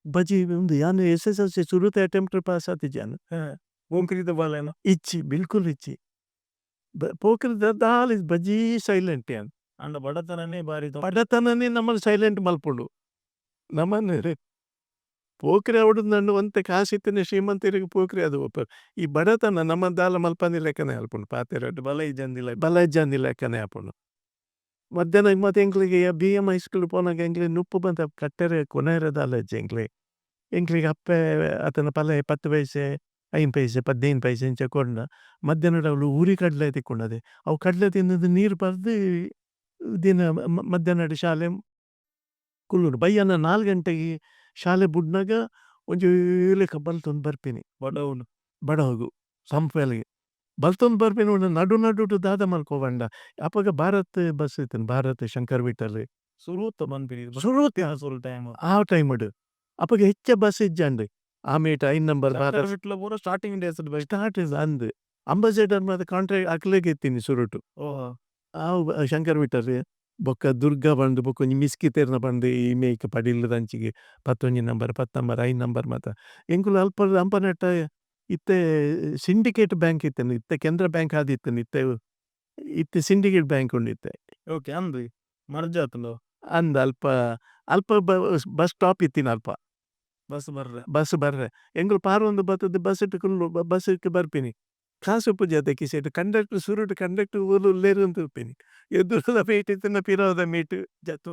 ಬಜಿ ಉಂದು ಯಾನ್ ಎಸ್ ಎಸ್ ಎಲ್ ಸಿ ಸುರುತ ಅಟೆಂಪ್ಟ್ ಪಾಸ್ ಆತಿಜಿ ಯಾನ್. ಪೋಕ್ರಿದ ಬಾಲೆನ? ಇಜ್ಜಿ, ಬಿಲ್ಕುಲ್ ಇಜ್ಜಿ. ಪೋಕ್ರಿದ ದಾಲ ಇಜ್ಜಿ, ಬಜೀ ಸೈಲೆಂಟ್ ಯಾನ್. ಆಂಡ ಬಡತನನೆ ಬಾರಿ. ಬಡತನನೆ ನಮನ್ ಸೈಲೆಂಟ್ ಮಲ್ಪುಂಡು ನಮನ್. ಪೋಕ್ರಿ ಆವೊಡುಂದು ಒಂತೆ ಕಾಸ್ ಇತ್ತಿನ ಶ್ರೀಮಂತೆರೆಗ್ ಪೋಕ್ರಿ ಆದ್ ಪೋಪೆರ್. ಈ ಬಡತನ ನಮನ್ ದಾಲ ಮಲ್ಪಂದಿಲೆಕ್ಕನೆ ಆಪುಂಡು ಪಾತೆರಡ್. ಬಲ ಇಜ್ಜಂದಿಲೆಕ. ಬಲ ಇಜ್ಜಂದಿಲೆಕ್ಕನೆ ಆಪುಂಡು. ಮಧ್ಯಾಹ್ನ ಮಾತ ಎಂಕ್ಲೆಗ್ ಬಿ ಎಮ್ ಹೈ ಸ್ಕೂಲ್ ಪೋನಗ ಎಂಕ್ಲೆಗ್ ನುಪ್ಪು ಮಾತ ಕಟ್ಟೆರೆ ಕೊನಯೆರೆ ದಾಲ ಇಜ್ಜಿ ಎಂಕ್ಲೆಗ್. ಎಂಕ್ಲೆಗ್ ಅಪ್ಪೆ ಅತ್ತಂಡ ಪಲಯೆ 10 ಪೈಸೆ, 5 ಪೈಸೆ, 15 ಪೈಸೆ ಇಂಚ ಕೊರ್ಂಡ ಮಧ್ಯಾಹ್ನಡ್ ಅವ್ಲು ಉರಿ ಕಡ್ಲೆ ತಿಕ್ಕುಂಡತೆ, ಅವು ಕಡ್ಲೆ ತಿಂದ್ ನೀರ್ ಪರ್ದ್ ದಿನ ಮಧ್ಯಾಹ್ನಡ್ ಶಾಲೆ ಕುಲ್ಲುನು. ಬಯ್ಯಾನ 4 ಗಂಟೆಗ್ ಶಾಲೆ ಬುಡ್ನಗ ಒಂಜಿ ಲೆಕ್ಕ ಬಲ್ತೊಂದು ಬರ್ಪಿನಿ. ಬಡವುನು? ಬಡವುಗು ಸಂಪೆಲಿಗ್ ಬಲ್ತೊಂದು ಬರ್ಪಿನಿ. ನಡು ನಡುಟು ದಾದ ಮಲ್ಪ ಪಂಡ ಅಪಗ ಭಾರತ್ ಬಸ್ ಇತ್ತ್ಂಡ್, ಭಾರತ್ ಶಂಕರ್ ವಿಠಲ್. ಸುರೂತ ಪನ್ಪಿನಿ? ಸುರೂತ. ಟೈಮ್. ಆ ಟೈಮ್ ಡ್ ಅಪಗ ಹೆಚ್ಚ ಬಸ್ ಇಜ್ಜಂಡ್. ಆ ಮೀಟ್ 5 ನಂಬರ್ ಭಾರತ್. ವಿಟ್ಲ ಪೂರ ಸ್ಟಾರ್ಟಿಂಗ್ ಡೇಸ್. ಸ್ಟಾರ್ಟ್ ಅಂದ್, ಅಂಬಾಸಿಡರ್ ಮಾತ ಕಾಂಟ್ರಾಕ್ಟ್ ಅಕ್ಲೆಗ್ ಇತ್ತಿನಿ ಸುರುಟು. ಆವು ಶಂಕರ್ ವಿಠಲ್ ಬೊಕ್ಕ ದುರ್ಗಾ ಪಂದ್, ಬೊಕ್ಕ ಒಂಜಿ ಮಿಸ್ಕಿತೆರ್ನ ಪಂದ್ ಈ ಮೆಯಿಕ್ ಪಡಿಲ್ಲದಂಚಿಗ್ 11 ನಂಬರ್, 10 ನಂಬರ್, 5 ನಂಬರ್ ಮಾತ. ಎಂಕುಲು ಅಲ್ಪ ಅಂಪನೆಟ್ಟ ಇತ್ತೆ ಸಿಂಡಿಕೇಟ್ ಬ್ಯಾಂಕ್ ಇತ್ತ್ಂಡ್, ಇತ್ತೆ ಕೆನರಾ ಬ್ಯಾಂಕ್ ಆದಿತ್ತ್ಂಡ್ ಇತ್ತೆ. ಇತ್ತೆ ಸಿಂಡಿಕೇಟ್ ಬ್ಯಾಂಕ್ ಉಂಡು ಇತ್ತೆ. ಓಕೆ, ಅಂದ್, ಮರ್ಜ್ ಆತುಂಡು. ಅಂದ್, ಅಲ್ಪ ಅಲ್ಪ ಬಸ್ ಸ್ಟಾಪ್ ಇತ್ತಿನ ಅಲ್ಪ. ಬಸ್ ಬರ್ರೆ? ಬಸ್ ಬರ್ರೆ ಎಂಕುಲು ಪಾರೊಂದು ಬತ್ತುದು ಬಸ್ ಕುಲ್ಲು ಬಸ್ ಬರ್ಪಿನಿ. ಕಾಸ್ ಇಪ್ಪುಜಿ ಕಿಸೆಟ್. ಕಂಡಕ್ಟರ್ ಸುರುಟು ಕಂಡಕ್ಟರ್ ಓಲು ಉಲ್ಲೆರ್ ಅಂದ್ ತೂಪಿನಿ. ಎದುರುದ ಮೀಟ್ ಇತ್ತ್ಂಡ ಪಿರವುದ ಮೀಟ್ ಜತ್ತ್.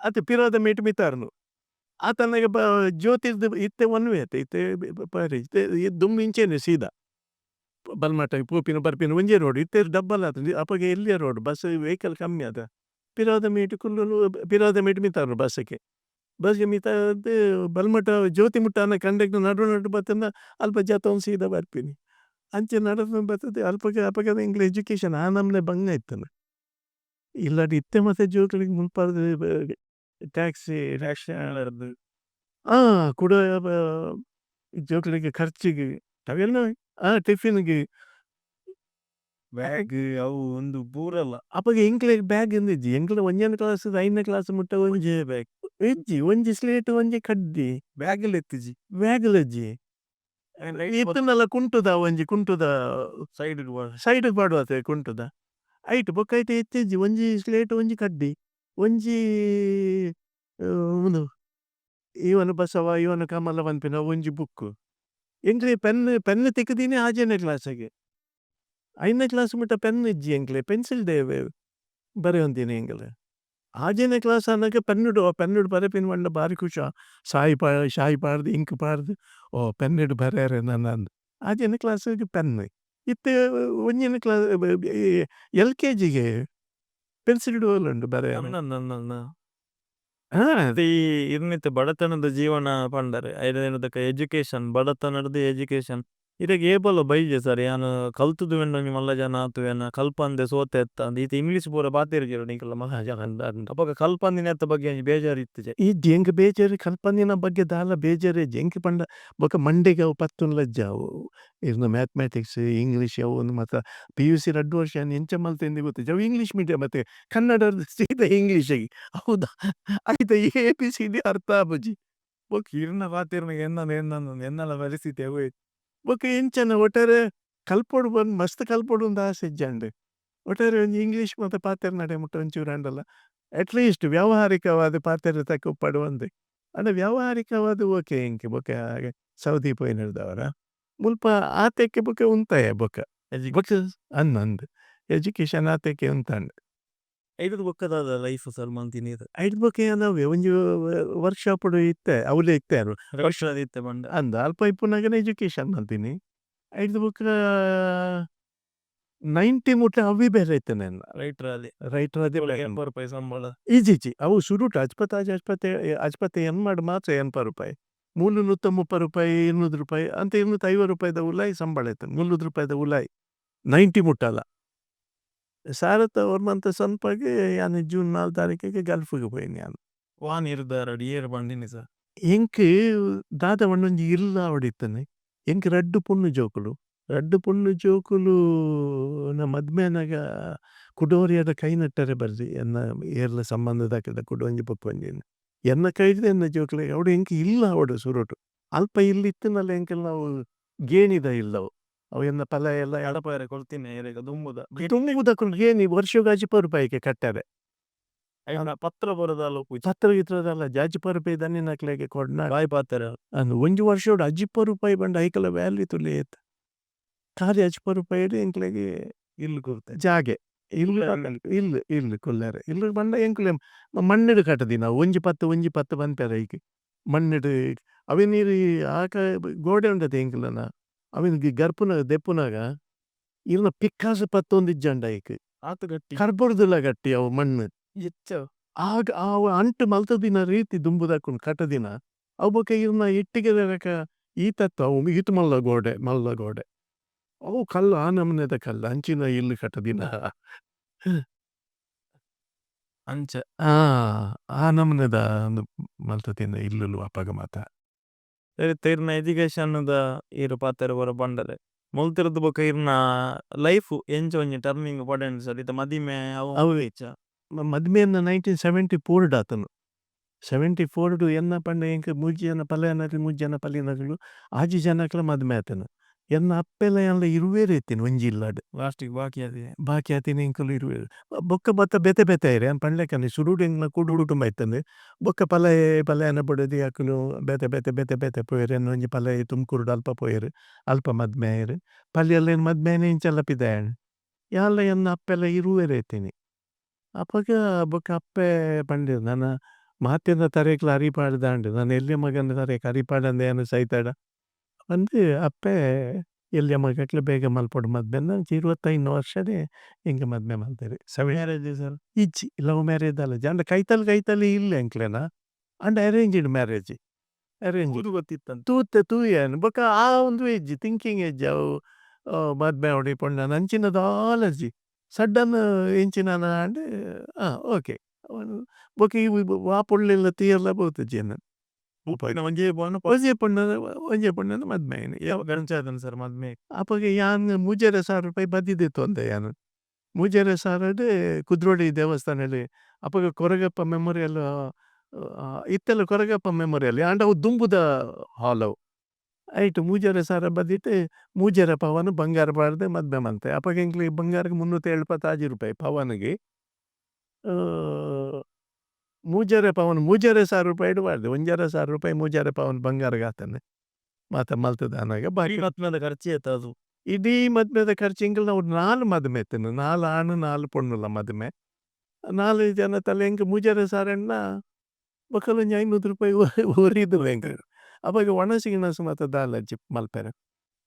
ಅತ್ತ್, ಪಿರವುದ ಮೀಟ್ ಮಿತಾರುನು. ಆತನಗ ಜ್ಯೋತಿರ್ದ್ ಇತ್ತೆ ಒನ್ ವೇ ಅತೆ ಇತ್ತೆ ಇತ್ತೆ ದುಂಬು ಇಂಚೆನೆ ಸೀದಾ. ಬಲ್ಮಠ ಪೋಪಿನ ಬರ್ಪಿನ ಒಂಜೇ ರೋಡ್, ಇತ್ತೆ ಡಬಲ್ ಆತುಂಡು. ಅಪಗ ಎಲ್ಯ ರೋಡ್, ಬಸ್ ವೆಹಿಕಲ್ ಕಮ್ಮಿ ಅತ. ಪಿರವುದ ಮೀಟ್ ಕುಲ್ಲುನು, ಪಿರವುದ ಮೀಟ್ ಮಿತಾರುನು ಬಸ್ಗೆ. ಬಸ್ಗೆ ಮಿತಾರ್ದ್ ಬಲ್ಮಠ ಜ್ಯೋತಿ ಮುಟ್ಟ ಆನಗ ಕಂಡಕ್ಟರ್ ನಡು ನಡು ಬತ್ತ್ಂಡ ಅಲ್ಪ ಜತ್ತೊಂದು ಸೀದಾ ಬರ್ಪಿನಿ. ಅಂಚ ನಡತೊಂದು ಬತ್ತುದು ಅಲ್ಪಗ್ ಅಪಗದ ಎಂಕ್ಲೆ ಎಜುಕೇಶನ್ ಆ ನಮೂನೆ ಬಂಗ ಇತ್ತುಂಡು. ಇಲ್ಲಡ್ ಇತ್ತೆ ಮಾತ ಜೋಕುಲೆಗ್ ಮುಲ್ಪರ್ದ್ ಟ್ಯಾಕ್ಸಿ. ಕುಡ ಜೋಕುಲೆಗ್ ಖರ್ಚಿಗ್ ಅವೆಲ್ಲ. ಟಿಫಿನ್ ಗ್. ಬ್ಯಾಗ್ ಅವು ಉಂದು ಪೂರಲ? ಅಪಗ ಎಂಕ್ಲೆಗ್ ಬ್ಯಾಗ್ ಇಂದಿಜ್ಜಿ. ಎಂಕ್ಲೆ ಒಂಜನೇ ಕ್ಲಾಸ್ 5ನೇ ಕ್ಲಾಸ್ ಮುಟ್ಟ ಒಂಜೇ ಬ್ಯಾಗ್. ಇಜ್ಜಿ, ಒಂಜಿ ಸ್ಲೇಟ್ ಒಂಜಿ ಕಡ್ಡಿ. ಬ್ಯಾಗ್ ಲ ಇತ್ತಿಜಿ? ಬ್ಯಾಗ್ ಲ ಇಜ್ಜಿ. ಇತ್ತುಂಡಲ ಕುಂಟುದ ಒಂಜಿ ಕುಂಟುದ ಸೈಡ್ ಸೈಡ್ ಪಾಡುವತೆ ಕುಂಟುದ. ಐಟ್ ಬೊಕ್ಕ ಐಟ್ ಇತ್ತಿಜ್ಜಿ, ಒಂಜಿ ಸ್ಲೇಟ್ ಒಂಜಿ ಕಡ್ಡಿ ಒಂಜಿ ಉಂದು ಇವನು ಬಸವ ಇವನು ಕಮಲ ಪನ್ಪಿನ ಒಂಜಿ ಬುಕ್. ಎಂಕ್ಲೆ ಪೆನ್ ಪೆನ್ ತಿಕ್ಕುದಿನಿ 6ನೇ ಕ್ಲಾಸ್ ಗ್. 5ನೇ ಕ್ಲಾಸ್ ಮುಟ್ಟ ಪೆನ್ ಇಜ್ಜಿ ಎಂಕ್ಲೆ, ಪೆನ್ಸಿಲ್ ಡೇ ಬರೆಯೊಂದಿನಿ ಎಂಕುಲು. 6ನೇ ಕ್ಲಾಸ್ ಆನಗ ಪೆನ್ನುಡು ಪೆನ್ನುಡು ಬರೆಪಿನ ಪಂಡ ಬಾರಿ ಖುಷ. ಸಾಯಿ ಶಾಯಿ ಪಾಡ್ದ್ ಇಂಕ್ ಪಾಡ್ದ್ ಓ ಪೆನ್ನುಡು ಬರೆಯರೆ ನನ ಅಂದ್. ಆಜಿನೆ ಕ್ಲಾಸಿಗ್ ಪೆನ್. ಇತ್ತೆ ಒಂಜಿನೆ ಕ್ಲಾಸ್ ಎಲ್.ಕೆ.ಜಿ ಗೆ ಪೆನ್ಸಿಲ್ ಉಂಡು ಬರೆಯೆರೆ. ಅಂದಂದಂದಂದ. ಈ ಇರ್ನಿತ್ ಬಡತನದ ಜೀವನ ಪಂಡರೆ ಐದ ಎಜುಕೇಶನ್ ಬಡತನದ ಎಜುಕೇಶನ್ ಇರೆಗ್ ಏಪಲ ಬೈಜೆ ಸರ್ ಯಾನ್ ಕಲ್ತುದು ವೇಂಡೊಂಜಿ ಮಲ್ಲ ಜನ ಆತುವೇನ ಕಲ್ಪಂದೆ ಸೋತೆ ಅತ್ತ ಈತ ಇಂಗ್ಲೀಷ್ ಪೂರ ಬಾತೆರ್ಗೆ ನಿಕಲ್ಲ ಮಲ್ಲ ಜನ ಅಪಗ ಕಲ್ಪಂದಿನತ್ತ ಬಗ್ಗೆ ಒಂಜಿ ಬೇಜಾರ್ ಇತ್ತುಜೆ. ಈ ಎಂಕ್ ಬೇಜಾರ್ ಕಲ್ಪಂದಿನ ಬಗ್ಗೆ ದಾಲ ಬೇಜಾರ್ ಎಂಕ್ ಪಂಡ ಬೊಕ ಮಂಡೆಗ್ ಅವು ಪತ್ತುನ ಲಜ್ಜಾವು ಇರ್ನ ಮ್ಯಾಥಮೆಟಿಕ್ಸ್ ಇಂಗ್ಲೀಷ್ ಅವು ಒಂದು ಮಾತ ಪಿ.ಯು.ಸಿ ರಡ್ಡ್ ವರ್ಷ ಎಂಚ ಮಲ್ತೆಂದ್ ಗೊತ್ತಿಜ್ಜಿ ಅವು ಇಂಗ್ಲೀಷ್ ಮೀಡಿಯಂ ಅತ್ತೆ ಕನ್ನಡ ಸೀದಾ ಇಂಗ್ಲೀಷ್ ಹೌದಾ ಐತ ಎ.ಬಿ.ಸಿ.ಡಿ ಅರ್ಥ ಆಪುಜಿ. ಬೊಕ ಇರ್ನ ಪಾತೆರ್ನ ಎನ್ನನ ಎನ್ನನ ಎನ್ನಲ ಪರಿಸ್ಥಿತಿ ಅವ್ವೆ. ಬೊಕ ಎಂಚನ ಒಟ್ಟಾರೆ ಕಲ್ಪೊಡು ಬಂದ್ ಮಸ್ತ್ ಕಲ್ಪೊಡು ಅಂದ್ ಆಸೆ ಇಜ್ಜಂಡ್. ಒಟ್ಟಾರೆ ಒಂಜಿ ಇಂಗ್ಲೀಷ್ ಮಾತ ಪಾತೆರ್ನಡೆ ಮುಟ್ಟ ಒಂಚೂರು ಆಂಡಲ ಅಟ್ ಲೀಸ್ಟ್ ವ್ಯಾವಹಾರಿಕವಾದ್ ಪಾತೆರ ತಕ್ಕ ಉಪ್ಪಡ್ ಪಂದ್. ಆಂಡ ವ್ಯಾವಹಾರಿಕವಾದ್ ಓಕೆ ಎಂಕ್ ಬೊಕ ಸೌದಿ ಪೋಯಿನೆಡ್ದಾವರ ಮುಲ್ಪ ಆತೆಕ್ಕೆ ಬೊಕ ಉಂತಾಯೆ ಬೊಕ. ಬೊಕ ಅಂದ್ ಅಂದ್ ಎಜುಕೇಶನ್ ಆತೆಕ್ಕೆ ಉಂತಾಂಡ್. ಐಡುದು ಬೊಕ್ಕ ದಾದ ಲೈಫ್ ಸರ್ ಮಲ್ತಿನಿ ಈರ್? ಐಡುದು ಬೊಕ್ಕ ಯಾನ್ ಅವ್ವೆ ಒಂಜಿ ವರ್ಕ್ಶಾಪ್ ಡು ಇತ್ತೆ, ಅವ್ಲೇ ಇತ್ತೆ ಯಾನ್. ಇತ್ತೆ ಪಂಡ. ಅಂದ್ ಅಲ್ಪ ಇಪ್ಪುನಗನೆ ಎಜುಕೇಶನ್ ಮಲ್ತಿನಿ. ಐಡುದು ಬೊಕ್ಕ 90 ಮುಟ್ಟ ಅವ್ವೆ ಬೇಲೆ ಇತ್ತಿನ ಎನ್ನ. ರೈಟರ್ ಆದೆ. ರೈಟರ್ ಆದೆ. 80 ರೂಪಾಯಿ ಸಂಬಳ. ಇಜ್ಜಿ ಇಜ್ಜಿ ಅವು ಸುರುಟ್ ಅಜ್ಪತ್ತಾಜಿ ಅಜ್ಪತ್ತೇಳ್ ಅಜ್ಪತ್ತ ಎನ್ಮಡ್ ಮಾತ್ರ 80 ರೂಪಾಯಿ. ಮೂಲು 130 ರೂಪಾಯಿ, 200 ರೂಪಾಯಿ, ಅಂತ 250 ರೂಪಾಯಿದ ಉಲಾಯಿ ಸಂಬಳ ಇತ್ತುಂಡು, 300 ರೂಪಾಯಿದ ಉಲಾಯಿ, 90 ಮುಟ್ಟಲ. ಸಾರತ್ತ ಒರ್ಮಂತ ಸಂಪಾಗ್ ಯಾನ್ ಜೂನ್ 4 ತಾರೀಕಿಗೆ ಗಲ್ಫ್ ಗ್ ಪೋಯಿನಿ ಯಾನ್. ವಾ ನಿರ್ಧಾರಡ್ ಏರ್ ಪಂಡಿನಿ ಸರ್? ಎಂಕ್ ದಾದ ಪಂಡ ಒಂಜಿ ಇಲ್ಲ್ ಆವೊಡಿತ್ತುಂಡು. ಎಂಕ್ ರಡ್ಡ್ ಪೊಣ್ಣು ಜೋಕುಲು, ರಡ್ಡ್ ಪೊಣ್ಣು ಜೋಕುಲು ನ ಮದ್ಮೆ ಆನಗ ಕುಡೊರಿಯಡ ಕೈ ನಟ್ಟರೆ ಬಲ್ಲಿ ಎನ್ನ ಏರ್ಲ ಸಂಬಂಧದಕಲ್ಡ ಕುಡೊಂಜಿ ಬೊಕ್ಕೊಂಜಿ. ಎನ್ನ ಕೈಡ್ದ್ ಎನ್ನ ಜೋಕುಲೆಗ್ ಆವೊಡು ಎಂಕ್ ಇಲ್ಲ್ ಆವೊಡು ಸುರುಟು. ಅಲ್ಪ ಇಲ್ಲ್ ಇತ್ತುಂಡಲ ಎಂಕಲ್ನ ಅವು ಗೇಣಿದ ಇಲ್ಲ್ ಅವು. ಅವು ಎನ್ನ ಪಲಯೆಲ ಕಡಪಾಯೆರೆ ಕೊರ್ತಿನ ಇರೆಗ್ ದುಂಬುದ. ದುಂಬುದಕುಲು ಗೇಣಿ ವರ್ಷಗ್ 50 ರೂಪಾಯಿಗೆ ಕಟ್ಟರೆ. ಐನ ಪತ್ರ ಪೂರ ದಾಲ ಉಪ್ಪುಜಿ. ಪತ್ರ ಗಿತ್ರ ದಾಲ 50 ರೂಪಾಯಿ ದನ್ನಿನಕ್ಲೆಗ್ ಕೊರ್ನ. ಬಾಯಿ ಪಾತೆರ. ಅಂದ್ ಒಂಜಿ ವರ್ಷಡ್ 50 ರೂಪಾಯಿ ಪಂಡ ಐಕಲ ವ್ಯಾಲ್ಯೂ ತೂಲೆ ಏತ್. ಖಾಲಿ 50 ರೂಪಾಯಿಡ್ ಎಂಕ್ಲೆಗ್ ಇಲ್ಲ್ ಕೊರ್ತೆ. ಜಾಗೆ. ಇಲ್ಲ್ ಇಲ್ಲ್ ಇಲ್ಲ್ ಕುಲ್ಲೆರೆ. ಇಲ್ಲ್ ಪಂಡ ಎಂಕುಲೆ ಮಣ್ಣುಡು ಕಟುದಿನ ಒಂಜಿ ಪತ್ತ್ ಒಂಜಿ ಪತ್ತ್ ಪನ್ಪೆರ್ ಐಕ್. ಮಣ್ಣುಡು ಅವೆನ್ ಇರ್ ಆಕ ಗೋಡೆ ಉಂಡತೆ ಎಂಕುಲೆನ ಅವೆನ್ ಗರ್ಪುನ ದೆಪ್ಪುನಗ ಇರ್ನ ಪಿಕ್ಕಾಸ್ ಪತ್ತೊಂದು ಇಜ್ಜಂಡ ಐಕ್. ಆತ್ ಗಟ್ಟಿ. ಕರ್ಬೊಡ್ದುಲ ಗಟ್ಟಿ ಅವು ಮಣ್ಣು. ಎಚ್ಚ. ಆಗ ಆವು ಅಂಟು ಮಲ್ತುದಿನ ರೀತಿ ದುಂಬುದಕುಲು ಕಟುದಿನ ಅವು ಬೊಕ ಇರ್ನ ಇಟ್ಟಿಗೆದ ಲೆಕ ಈತತ್ತ್ ಅವು ಈತ್ ಮಲ್ಲ ಗೋಡೆ ಮಲ್ಲ ಗೋಡೆ. ಅವು ಕಲ್ಲ್ ಆ ನಮೂನೆದ ಕಲ್ಲ್ ಅಂಚಿನ ಇಲ್ಲ್ ಕಟುದಿನ. ಅಂಚ. ಆ ನಮೂನೆದ ಮಲ್ತುದಿನ ಇಲ್ಲುಲು ಅಪಗ ಮಾತ. ಇರ್ನ ಎಜುಕೇಶನ್ ದ ಇರ್ ಪಾತೆರ ಪೂರ ಪಂಡರೆ. ಮುಲ್ತಿರ್ದ್ ಬೊಕ ಇರ್ನ ಲೈಫ್ ಎಂಚ ಒಂಜಿ ಟರ್ನಿಂಗ್ ಪಡೆಂಡ್ ಸರ್ ಇತ್ತ ಮದಿಮೆ ಅವು. ಅವ್ವೆ. ಮದಿಮೆ 1974 ಡ್ ಆತುಂಡು. 74 ಡ್ ಎನ್ನ ಪಂಡ ಎಂಕ್ ಮೂಜಿ ಜನ ಪಲಯನಕುಲು ಮೂಜಿ ಜನ ಪಲಿನಕುಲು ಆಜಿ ಜನಕ್ಲ ಮದಿಮೆ ಆತುಂಡು. ಎನ್ನ ಅಪ್ಪೆಲ ಯಾನ್ಲ ಇರುವೆರೇ ಇತ್ತಿನಿ ಒಂಜಿ ಇಲ್ಲಡ್. ಲಾಸ್ಟ್ ಗ್ ಬಾಕಿ ಆತಿನಿ. ಬಾಕಿ ಆತಿನಿ ಎಂಕುಲು ಇರುವೆರ್. ಬೊಕ್ಕ ಬತ್ತ ಬೇತೆ ಬೇತೆ ಆಯೆರ್ ಯಾನ್ ಪಂಡ್ಲೆಕ್ಕನೆ ಸುರುಡು ಎಂಕ್ಲ ಕೂಡು ಕುಟುಂಬ ಇತ್ತುಂಡು. ಬೊಕ್ಕ ಪಲಯೆ ಪಲಯನ ಬೊಡೆದಿ ಅಕುಲು ಬೇತೆ ಬೇತೆ ಬೇತೆ ಬೇತೆ ಪೋಯೆರ್ ಎನ್ನ ಒಂಜಿ ಪಲಯೆ ತುಮ್ಕೂರುಡು ಅಲ್ಪ ಪೋಯೆರ್ ಅಲ್ಪ ಮದ್ಮೆ ಆಯೆರ್. ಪಲಿಯಲ್ಲೆನ್ ಮದ್ಮೆ ಆಯಿನೆ ಇಂಚಲ ಪಿದಯಿ ಆಂಡ್. ಯಾನ್ಲ ಎನ್ನ ಅಪ್ಪೆಲ ಇರುವೆರೇ ಇತ್ತಿನಿ. ಅಪಗ ಬೊಕ್ಕ ಅಪ್ಪೆ ಪಂಡೆರ್ ನನ ಮಾತೆರ್ನ ತರೆಕ್ಲ ಅರಿ ಪಾಡ್ದಾಂಡ್ ನನ ಎಲ್ಯ ಮಗನ ತರೆಕ್ ಅರಿ ಪಾಡಂದೆ ಯಾನ್ ಸೈತಡ ಪಂದ್ ಅಪ್ಪೆ ಎಲ್ಯ ಮಗಕ್ಲ ಬೇಗ ಮಲ್ಪೊಡು ಮದ್ಮೆ ಅಂಚ 25 ವರ್ಷಡೇ ಎಂಕ್ ಮದ್ಮೆ ಮಲ್ತೆರ್. Marriage sir? ಇಜ್ಜಿ ಲವ್ ಮ್ಯಾರೇಜ್ ದಾಲ ಇಜ್ಜಿ ಆಂಡ ಕೈತಲ್ ಕೈತಲ್ ಇಲ್ಲ್ ಎಂಕ್ಲೆನ ಆಂಡ ಅರೇಂಜ್ಡ್ ಮ್ಯಾರೇಜ್. ಅರೇಂಜ್ಡ್. ತೂದು ಗೊತ್ತಿತ್ತಂತ. ತೂತೆ ತೂಯೆ ಯಾನ್ ಬೊಕ ಆ ಉಂದುವೇ ಇಜ್ಜಿ ಥಿಂಕಿಂಗ್ ಇಜ್ಜಿ ಅವು ಮದ್ಮೆ ಆವೊಡು ಈ ಪೊಣ್ಣನ್ ಅಂಚಿನ ದಾಲ ಇಜ್ಜಿ. ಸಡನ್ ಎಂಚಿನನ ಆಂಡ್ ಆ ಓಕೆ ಬೊಕ ಈ ವಾ ಪೊಲ್ಲೆನ್ಲ ತೂಯೆರ್ಲ ಪೋತುಜಿ ಯಾನ್. ಒಂಜೇ ಪೊಣ್ಣು. ಒಂಜೇ ಪೊಣ್ಣನ್ ಒಂಜೇ ಪೊಣ್ಣನ್ ಮದ್ಮೆ ಆಯಿನಿ. ಎಂಚ ಆತುಂಡು ಸರ್ ಮದ್ಮೆ? ಅಪಗ ಯಾನ್ 3,500 ರೂಪಾಯಿ ಬಡ್ಡಿ ದೆತ್ತೊಂದೆ ಯಾನ್. 3,500 ಡ್ ಕುದ್ರೋಳಿ ದೇವಸ್ಥಾನಡ್ ಅಪಗ ಕೊರಗಪ್ಪ ಮೆಮೋರಿಯಲ್ ಇತ್ತೆಲ ಕೊರಗಪ್ಪ ಮೆಮೋರಿಯಲ್ ಆಂಡ ಅವು ದುಂಬುದ ಹಾಲ್ ಅವು. ಐಟ್ 3,500 ಬದಿಟ್ ಮೂಜರೆ ಪವನ್ ಬಂಗಾರ್ ಪಾಡ್ದ್ ಮದ್ಮೆ ಮಲ್ತೆ. ಅಪಗ ಎಂಕ್ಲೆಗ್ ಬಂಗಾರ್ಗ್ 376 ರೂಪಾಯಿ ಪವನ್ಗೆ. ಮೂಜರೆ ಪವನ್ 3,500 ರೂಪಾಯಿಡ್ ಪಾಡ್ದೆ 1,500 ರೂಪಾಯಿ ಮೂಜರೆ ಪವನ್ ಬಂಗಾರ್ಗ್ ಆತುಂಡು. ಮಾತ ಮಲ್ತುದು ಆನಗ ಬಾಕಿ. ಇಡೀ ಮದ್ಮೆದ ಖರ್ಚು ಏತ್ ಅದು? ಇಡೀ ಮದ್ಮೆದ ಖರ್ಚು ಎಂಕಲ್ನ ಅವು 4 ಮದ್ಮೆ ಇತ್ತುಂಡು, 4 ಆಣ್ 4 ಪೊಣ್ಣುಲ ಮದ್ಮೆ. 4 ಜನತಲ್ಲ ಎಂಕ್ 3,500 ಎನ್ನ ಬೊಕಲ ಒಂಜಿ 500 ರೂಪಾಯಿ ಒರಿದುಂಡು ಎಂಕ್. ಅಪಗ ವನಸ್ ಗಿನಸ್ ಮಾತ ದಾಲ ಇಜ್ಜಿ ಮಲ್ಪೆರೆ.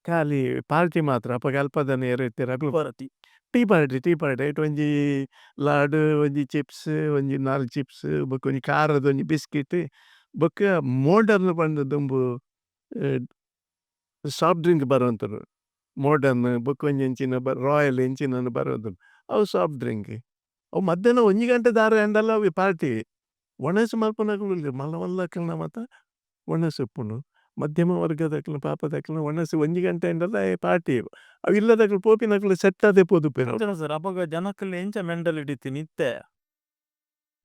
ಖಾಲಿ ಪಾರ್ಟಿ ಮಾತ್ರ ಅಪಗ ಅಲ್ಪದನೆ ಏರ್ ಇತ್ತೆರ್ ಅಕುಲು ಟೀ ಪಾರ್ಟಿ, ಟೀ ಪಾರ್ಟಿ ಐಟ್ ಒಂಜಿ ಲಾಡು, ಒಂಜಿ ಚಿಪ್ಸ್, ಒಂಜಿ ನಾಲ್ ಚಿಪ್ಸ್, ಬೊಕ ಒಂಜಿ ಖಾರದ ಒಂಜಿ ಬಿಸ್ಕಿಟ್, ಬೊಕ ಮೋಡರ್ನ್ ಪಂದ್ ದುಂಬು ಸಾಫ್ಟ್ ಡ್ರಿಂಕ್ ಬರೊಂತುಂಡು ಮೋಡರ್ನ್ ಬೊಕ ಒಂಜಿ ಎಂಚಿನ ರಾಯಲ್ ಎಂಚಿನ ಬರೊಂತುಂಡು ಅವು ಸಾಫ್ಟ್ ಡ್ರಿಂಕ್ ಅವು ಮಧ್ಯಾಹ್ನ ಒಂಜಿ ಗಂಟೆ ದಾರ ಆಂಡಲ ಅವೆ ಪಾರ್ಟಿ ವನಸ್ ಮಲ್ಪುನಕುಲು ಉಲ್ಲೆರ್ ಮಲ್ಲ ಮಲ್ಲಕಲ್ನ ಮಾತ ವನಸ್ ಉಪ್ಪುಂಡು ಮಧ್ಯಮ ವರ್ಗದಕಲ್ನ ಪಾಪದಕಲ್ನ ವನಸ್ ಒಂಜಿ ಗಂಟೆ ಆಂಡಲ ಪಾರ್ಟಿ ಅವು ಇಲ್ಲದಕುಲು ಪೋಪಿನಕುಲು ಸೆಟ್ ಆದೆ ಪೋದು ಸರ್ ಅಪಗ ಜನಕುಲು ಎಂಚ ಮೆಂಟಾಲಿಟಿ ಇತ್ತಿನಿ ಇತ್ತೆ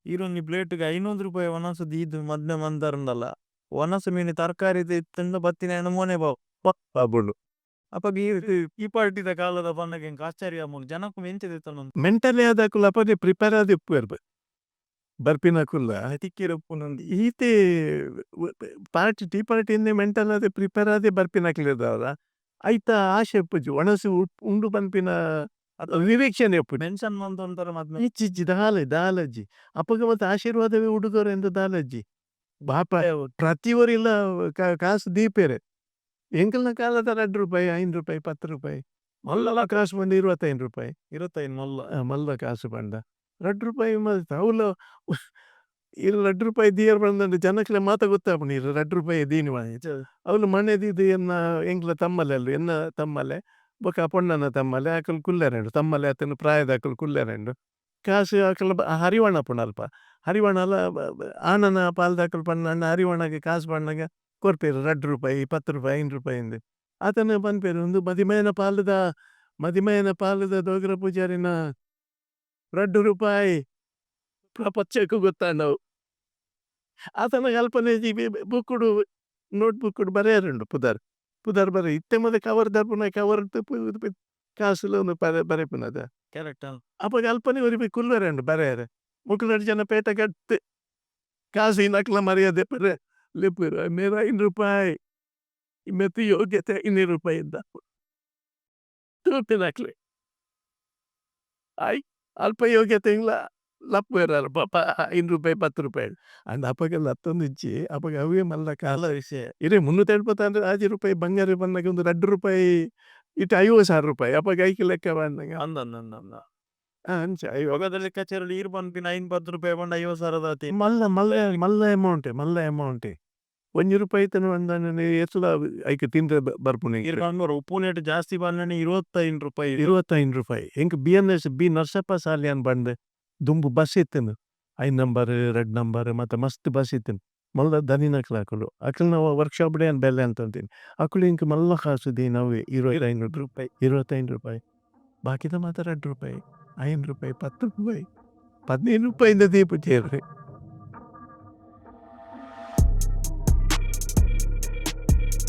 ಈರೊಂಜಿ ಪ್ಲೇಟ್ ಗ್ 500 ರೂಪಾಯಿ ವನಸ್ ದೀದ್ ಮದ್ಮೆ ಮಂತರ್ಂಡಲ ವನಸ್ ಮೀನ್ ತರಕಾರಿ ಇತ್ತುಂಡ ಬತ್ತಿನ ಮೋನೆ ಬಾವು ಬಾಬುಂಡು. ಅಪಗ ಈ ಪಾರ್ಟಿದ ಕಾಲದ ಪನ್ನಗ ಎಂಕ್ ಆಶ್ಚರ್ಯ ಆಪುಂಡು ಜನಕುಲು ಎಂಚ ದೆತ್ತೊನೊಂದು ಮೆಂಟಲಿ ಆದಕುಲು ಅಪಗ ಪ್ರಿಪೇರ್ ಆದ್ ಇಪ್ಪುವೆರ್ ಬರ್ಪಿನಕುಲ್ಲ ತಿಕ್ಕಿರ ಉಪ್ಪುನಂದು ಈತೆ ಪಾರ್ಟಿ ಟೀ ಪಾರ್ಟಿ ಇಂದೆ ಮೆಂಟಲ್ ಆದ್ ಪ್ರಿಪೇರ್ ಆದೇ ಬರ್ಪಿನಕುಲು ಐತ ಆಶೆ ಇಪ್ಪುಜಿ ವನಸ್ ಉಂಡು ಪನ್ಪಿನ ನಿರೀಕ್ಷೆನೆ ಇಪ್ಪುಜಿ. ಮೆನ್ಷನ್ ಮಂತೊಂತರ ಮದ್ಮೆ ಇಜ್ಜಿ ಇಜ್ಜಿ ದಾಲ ದಾಲಜ್ಜಿ ಅಪಗ ಮಾತ ಆಶೀರ್ವಾದವೇ ಉಡುಗೊರೆ ಅಂದ್ ದಾಲಜ್ಜಿ ಬಾಪ ಪ್ರತಿ ಒರಿಲ ಕಾಸ್ ದೀಪೆರ್ ಎಂಕಲ್ನ ಕಾಲದ 2 ರೂಪಾಯಿ 5 ರೂಪಾಯಿ 10 ರೂಪಾಯಿ ಮಲ್ಲ ಕಾಸ್ ಪಂಡ 25 ರೂಪಾಯಿ. 25 ಮಲ್ಲ ಮಲ್ಲ ಕಾಸು ಪಂಡ 2 ರೂಪಾಯಿ ಮಲ್ತ ಅವ್ಲು ಇರ್ 2 ರೂಪಾಯಿ ದಿಯರ್ ಪಂಡ ಜನಕ್ಲೆ ಮಾತ ಗೊತ್ತಾಪುಂಡು ಇರ್ 2 ರೂಪಾಯಿ ದೀನಿ ಅವ್ಲು ಮನೆ ದೀದ್ ಎನ್ನ ಎಂಕ್ಲ ತಮ್ಮಲೆ ಅಲ್ಲ ಎನ್ನ ತಮ್ಮಲೆ ಬೊಕ ಪೊಣ್ಣನ ತಮ್ಮಲೆ ಅಕುಲು ಕುಲ್ಲೆರೆಂಡು ತಮ್ಮಲೆ ಅತನ ಪ್ರಾಯದ ಅಕುಲು ಕುಲ್ಲೆರೆಂಡು ಕಾಸು ಅಕಲ್ನ ಹರಿವಾಣ ಪುಂಡು ಅಲ್ಪ ಹರಿವಾಣಲ ಆಣನ ಪಾಲ್ದಕುಲು ಪಂಡ ಹರಿವಾಣಗ್ ಕಾಸು ಪನ್ನಗ ಕೊರ್ಪೆರ್ 2 ರೂಪಾಯಿ 10 ರೂಪಾಯಿ 5 ರೂಪಾಯಿ ಇಂದ್ ಆತನ ಪನ್ಪೆರ್ ಉಂದು ಮದಿಮಯನ ಪಾಲುದ ಮದಿಮಯನ ಪಾಲುದ ದೋಗ್ರ ಪೂಜಾರಿನ 2 ರೂಪಾಯಿ ಪ್ರಪಂಚಕ್ಕೂ ಗೊತ್ತಾಂಡವು ಆತನ ಕಲ್ಪನೆ ಬುಕ್ಕುಡು ನೋಟ್ ಬುಕ್ಕುಡು ಬರೆಯರುಂಡು ಪುದರ್ ಪುದರ್ ಬರೆ ಇತ್ತೆ ಮದ ಕವರ್ ದರ್ಪುನ ಕವರ್ ಕಾಸುಲ ಒಂದು ಬರೆಪುನದ ಕರೆಕ್ಟ್. ಅಪಗ ಅಲ್ಪನೆ ಒರಿಪಿ ಕುಲ್ಲರೆಂಡು ಬರೆಯರೆ ಮುಕುಲಡ್ ಜನ ಪೇಟ ಕಟ್ಟು ಕಾಸು ನಕಲ ಮರ್ಯಾದೆ ಪರೆ ಲೆಪ್ಪುವೆರ್ ಮೇರ 5 ರೂಪಾಯಿ ಮೆತ್ತು ಯೋಗ್ಯತೆ 5 ರೂಪಾಯಿ ಇದ್ದ ತೂಪಿನಕ್ಲೆ ಆಯ್ ಅಲ್ಪ ಯೋಗ್ಯತೆ ಇಂಗ್ಲ ಲಪ್ಪುವೆರ್ ಪಾಪ 5 ರೂಪಾಯಿ 10 ರೂಪಾಯಿ ಅಂಡ್ ಅಪಗ ಲತ್ತೊಂದು ಇಜ್ಜಿ ಅಪಗ ಅವೇ ಮಲ್ಲ ಕಾಲ ವಿಷಯ ಇರೆ 376 ರೂಪಾಯಿ ಬಂಗಾರ ಬಂದಾಗ ಒಂದು 2 ರೂಪಾಯಿ ಇಟ್ಟು 50,000 ರೂಪಾಯಿ ಅಪಗ ಐಕೆ ಲೆಕ್ಕ ಬಂದಾಗ ಅಂದ ಅಂದ ಅಂದ ಅಂದ ಅಂಚ ಐವ ಅಪಗದ ಲೆಕ್ಕಾಚಾರ ಈರ್ ಪನ್ಪಿನ 5 10 ರೂಪಾಯಿ ಪಂಡ 50,000 ದಾತಿ ಮಲ್ಲ ಮಲ್ಲ ಮಲ್ಲ ಅಮೌಂಟ್ ಮಲ್ಲ ಅಮೌಂಟ್ 1 ರೂಪಾಯಿ ತನ ಒಂದನೆ ಏತ್ಲ ಐಕೆ ತಿಂದ್ರೆ ಬರ್ಪುನೆ ಈರ್ ಪನ್ಪರ್ ಉಪ್ಪುನೇಟ್ ಜಾಸ್ತಿ ಪನ್ನನೆ 25 ರೂಪಾಯಿ 25 ರೂಪಾಯಿ ಎಂಕ್ B N S B Narsappa Salian ಬಂದೆ ದುಂಬು ಬಸ್ ಇತ್ತನು 5 ನಂಬರ್ 2 ನಂಬರ್ ಮತ್ತೆ ಮಸ್ತ್ ಬಸ್ ಇತ್ತನು ಮಲ್ಲ ದನಿನಕ್ಲ ಅಕುಲು ಅಕಲ್ನ ವರ್ಕ್ಶಾಪ್ ಡೇ ಬೆಲೆ ಅಂತಂತೀನಿ ಅಕುಲು ಇಂಕ್ ಮಲ್ಲ ಕಾಸು ದೀನವೇ 25 ರೂಪಾಯಿ 25 ರೂಪಾಯಿ ಬಾಕಿದ ಮಾತ್ರ 2 ರೂಪಾಯಿ 5 ರೂಪಾಯಿ 10 ರೂಪಾಯಿ 15 ರೂಪಾಯಿಂದ ದೀಪು ಚೇರ್ರಿ.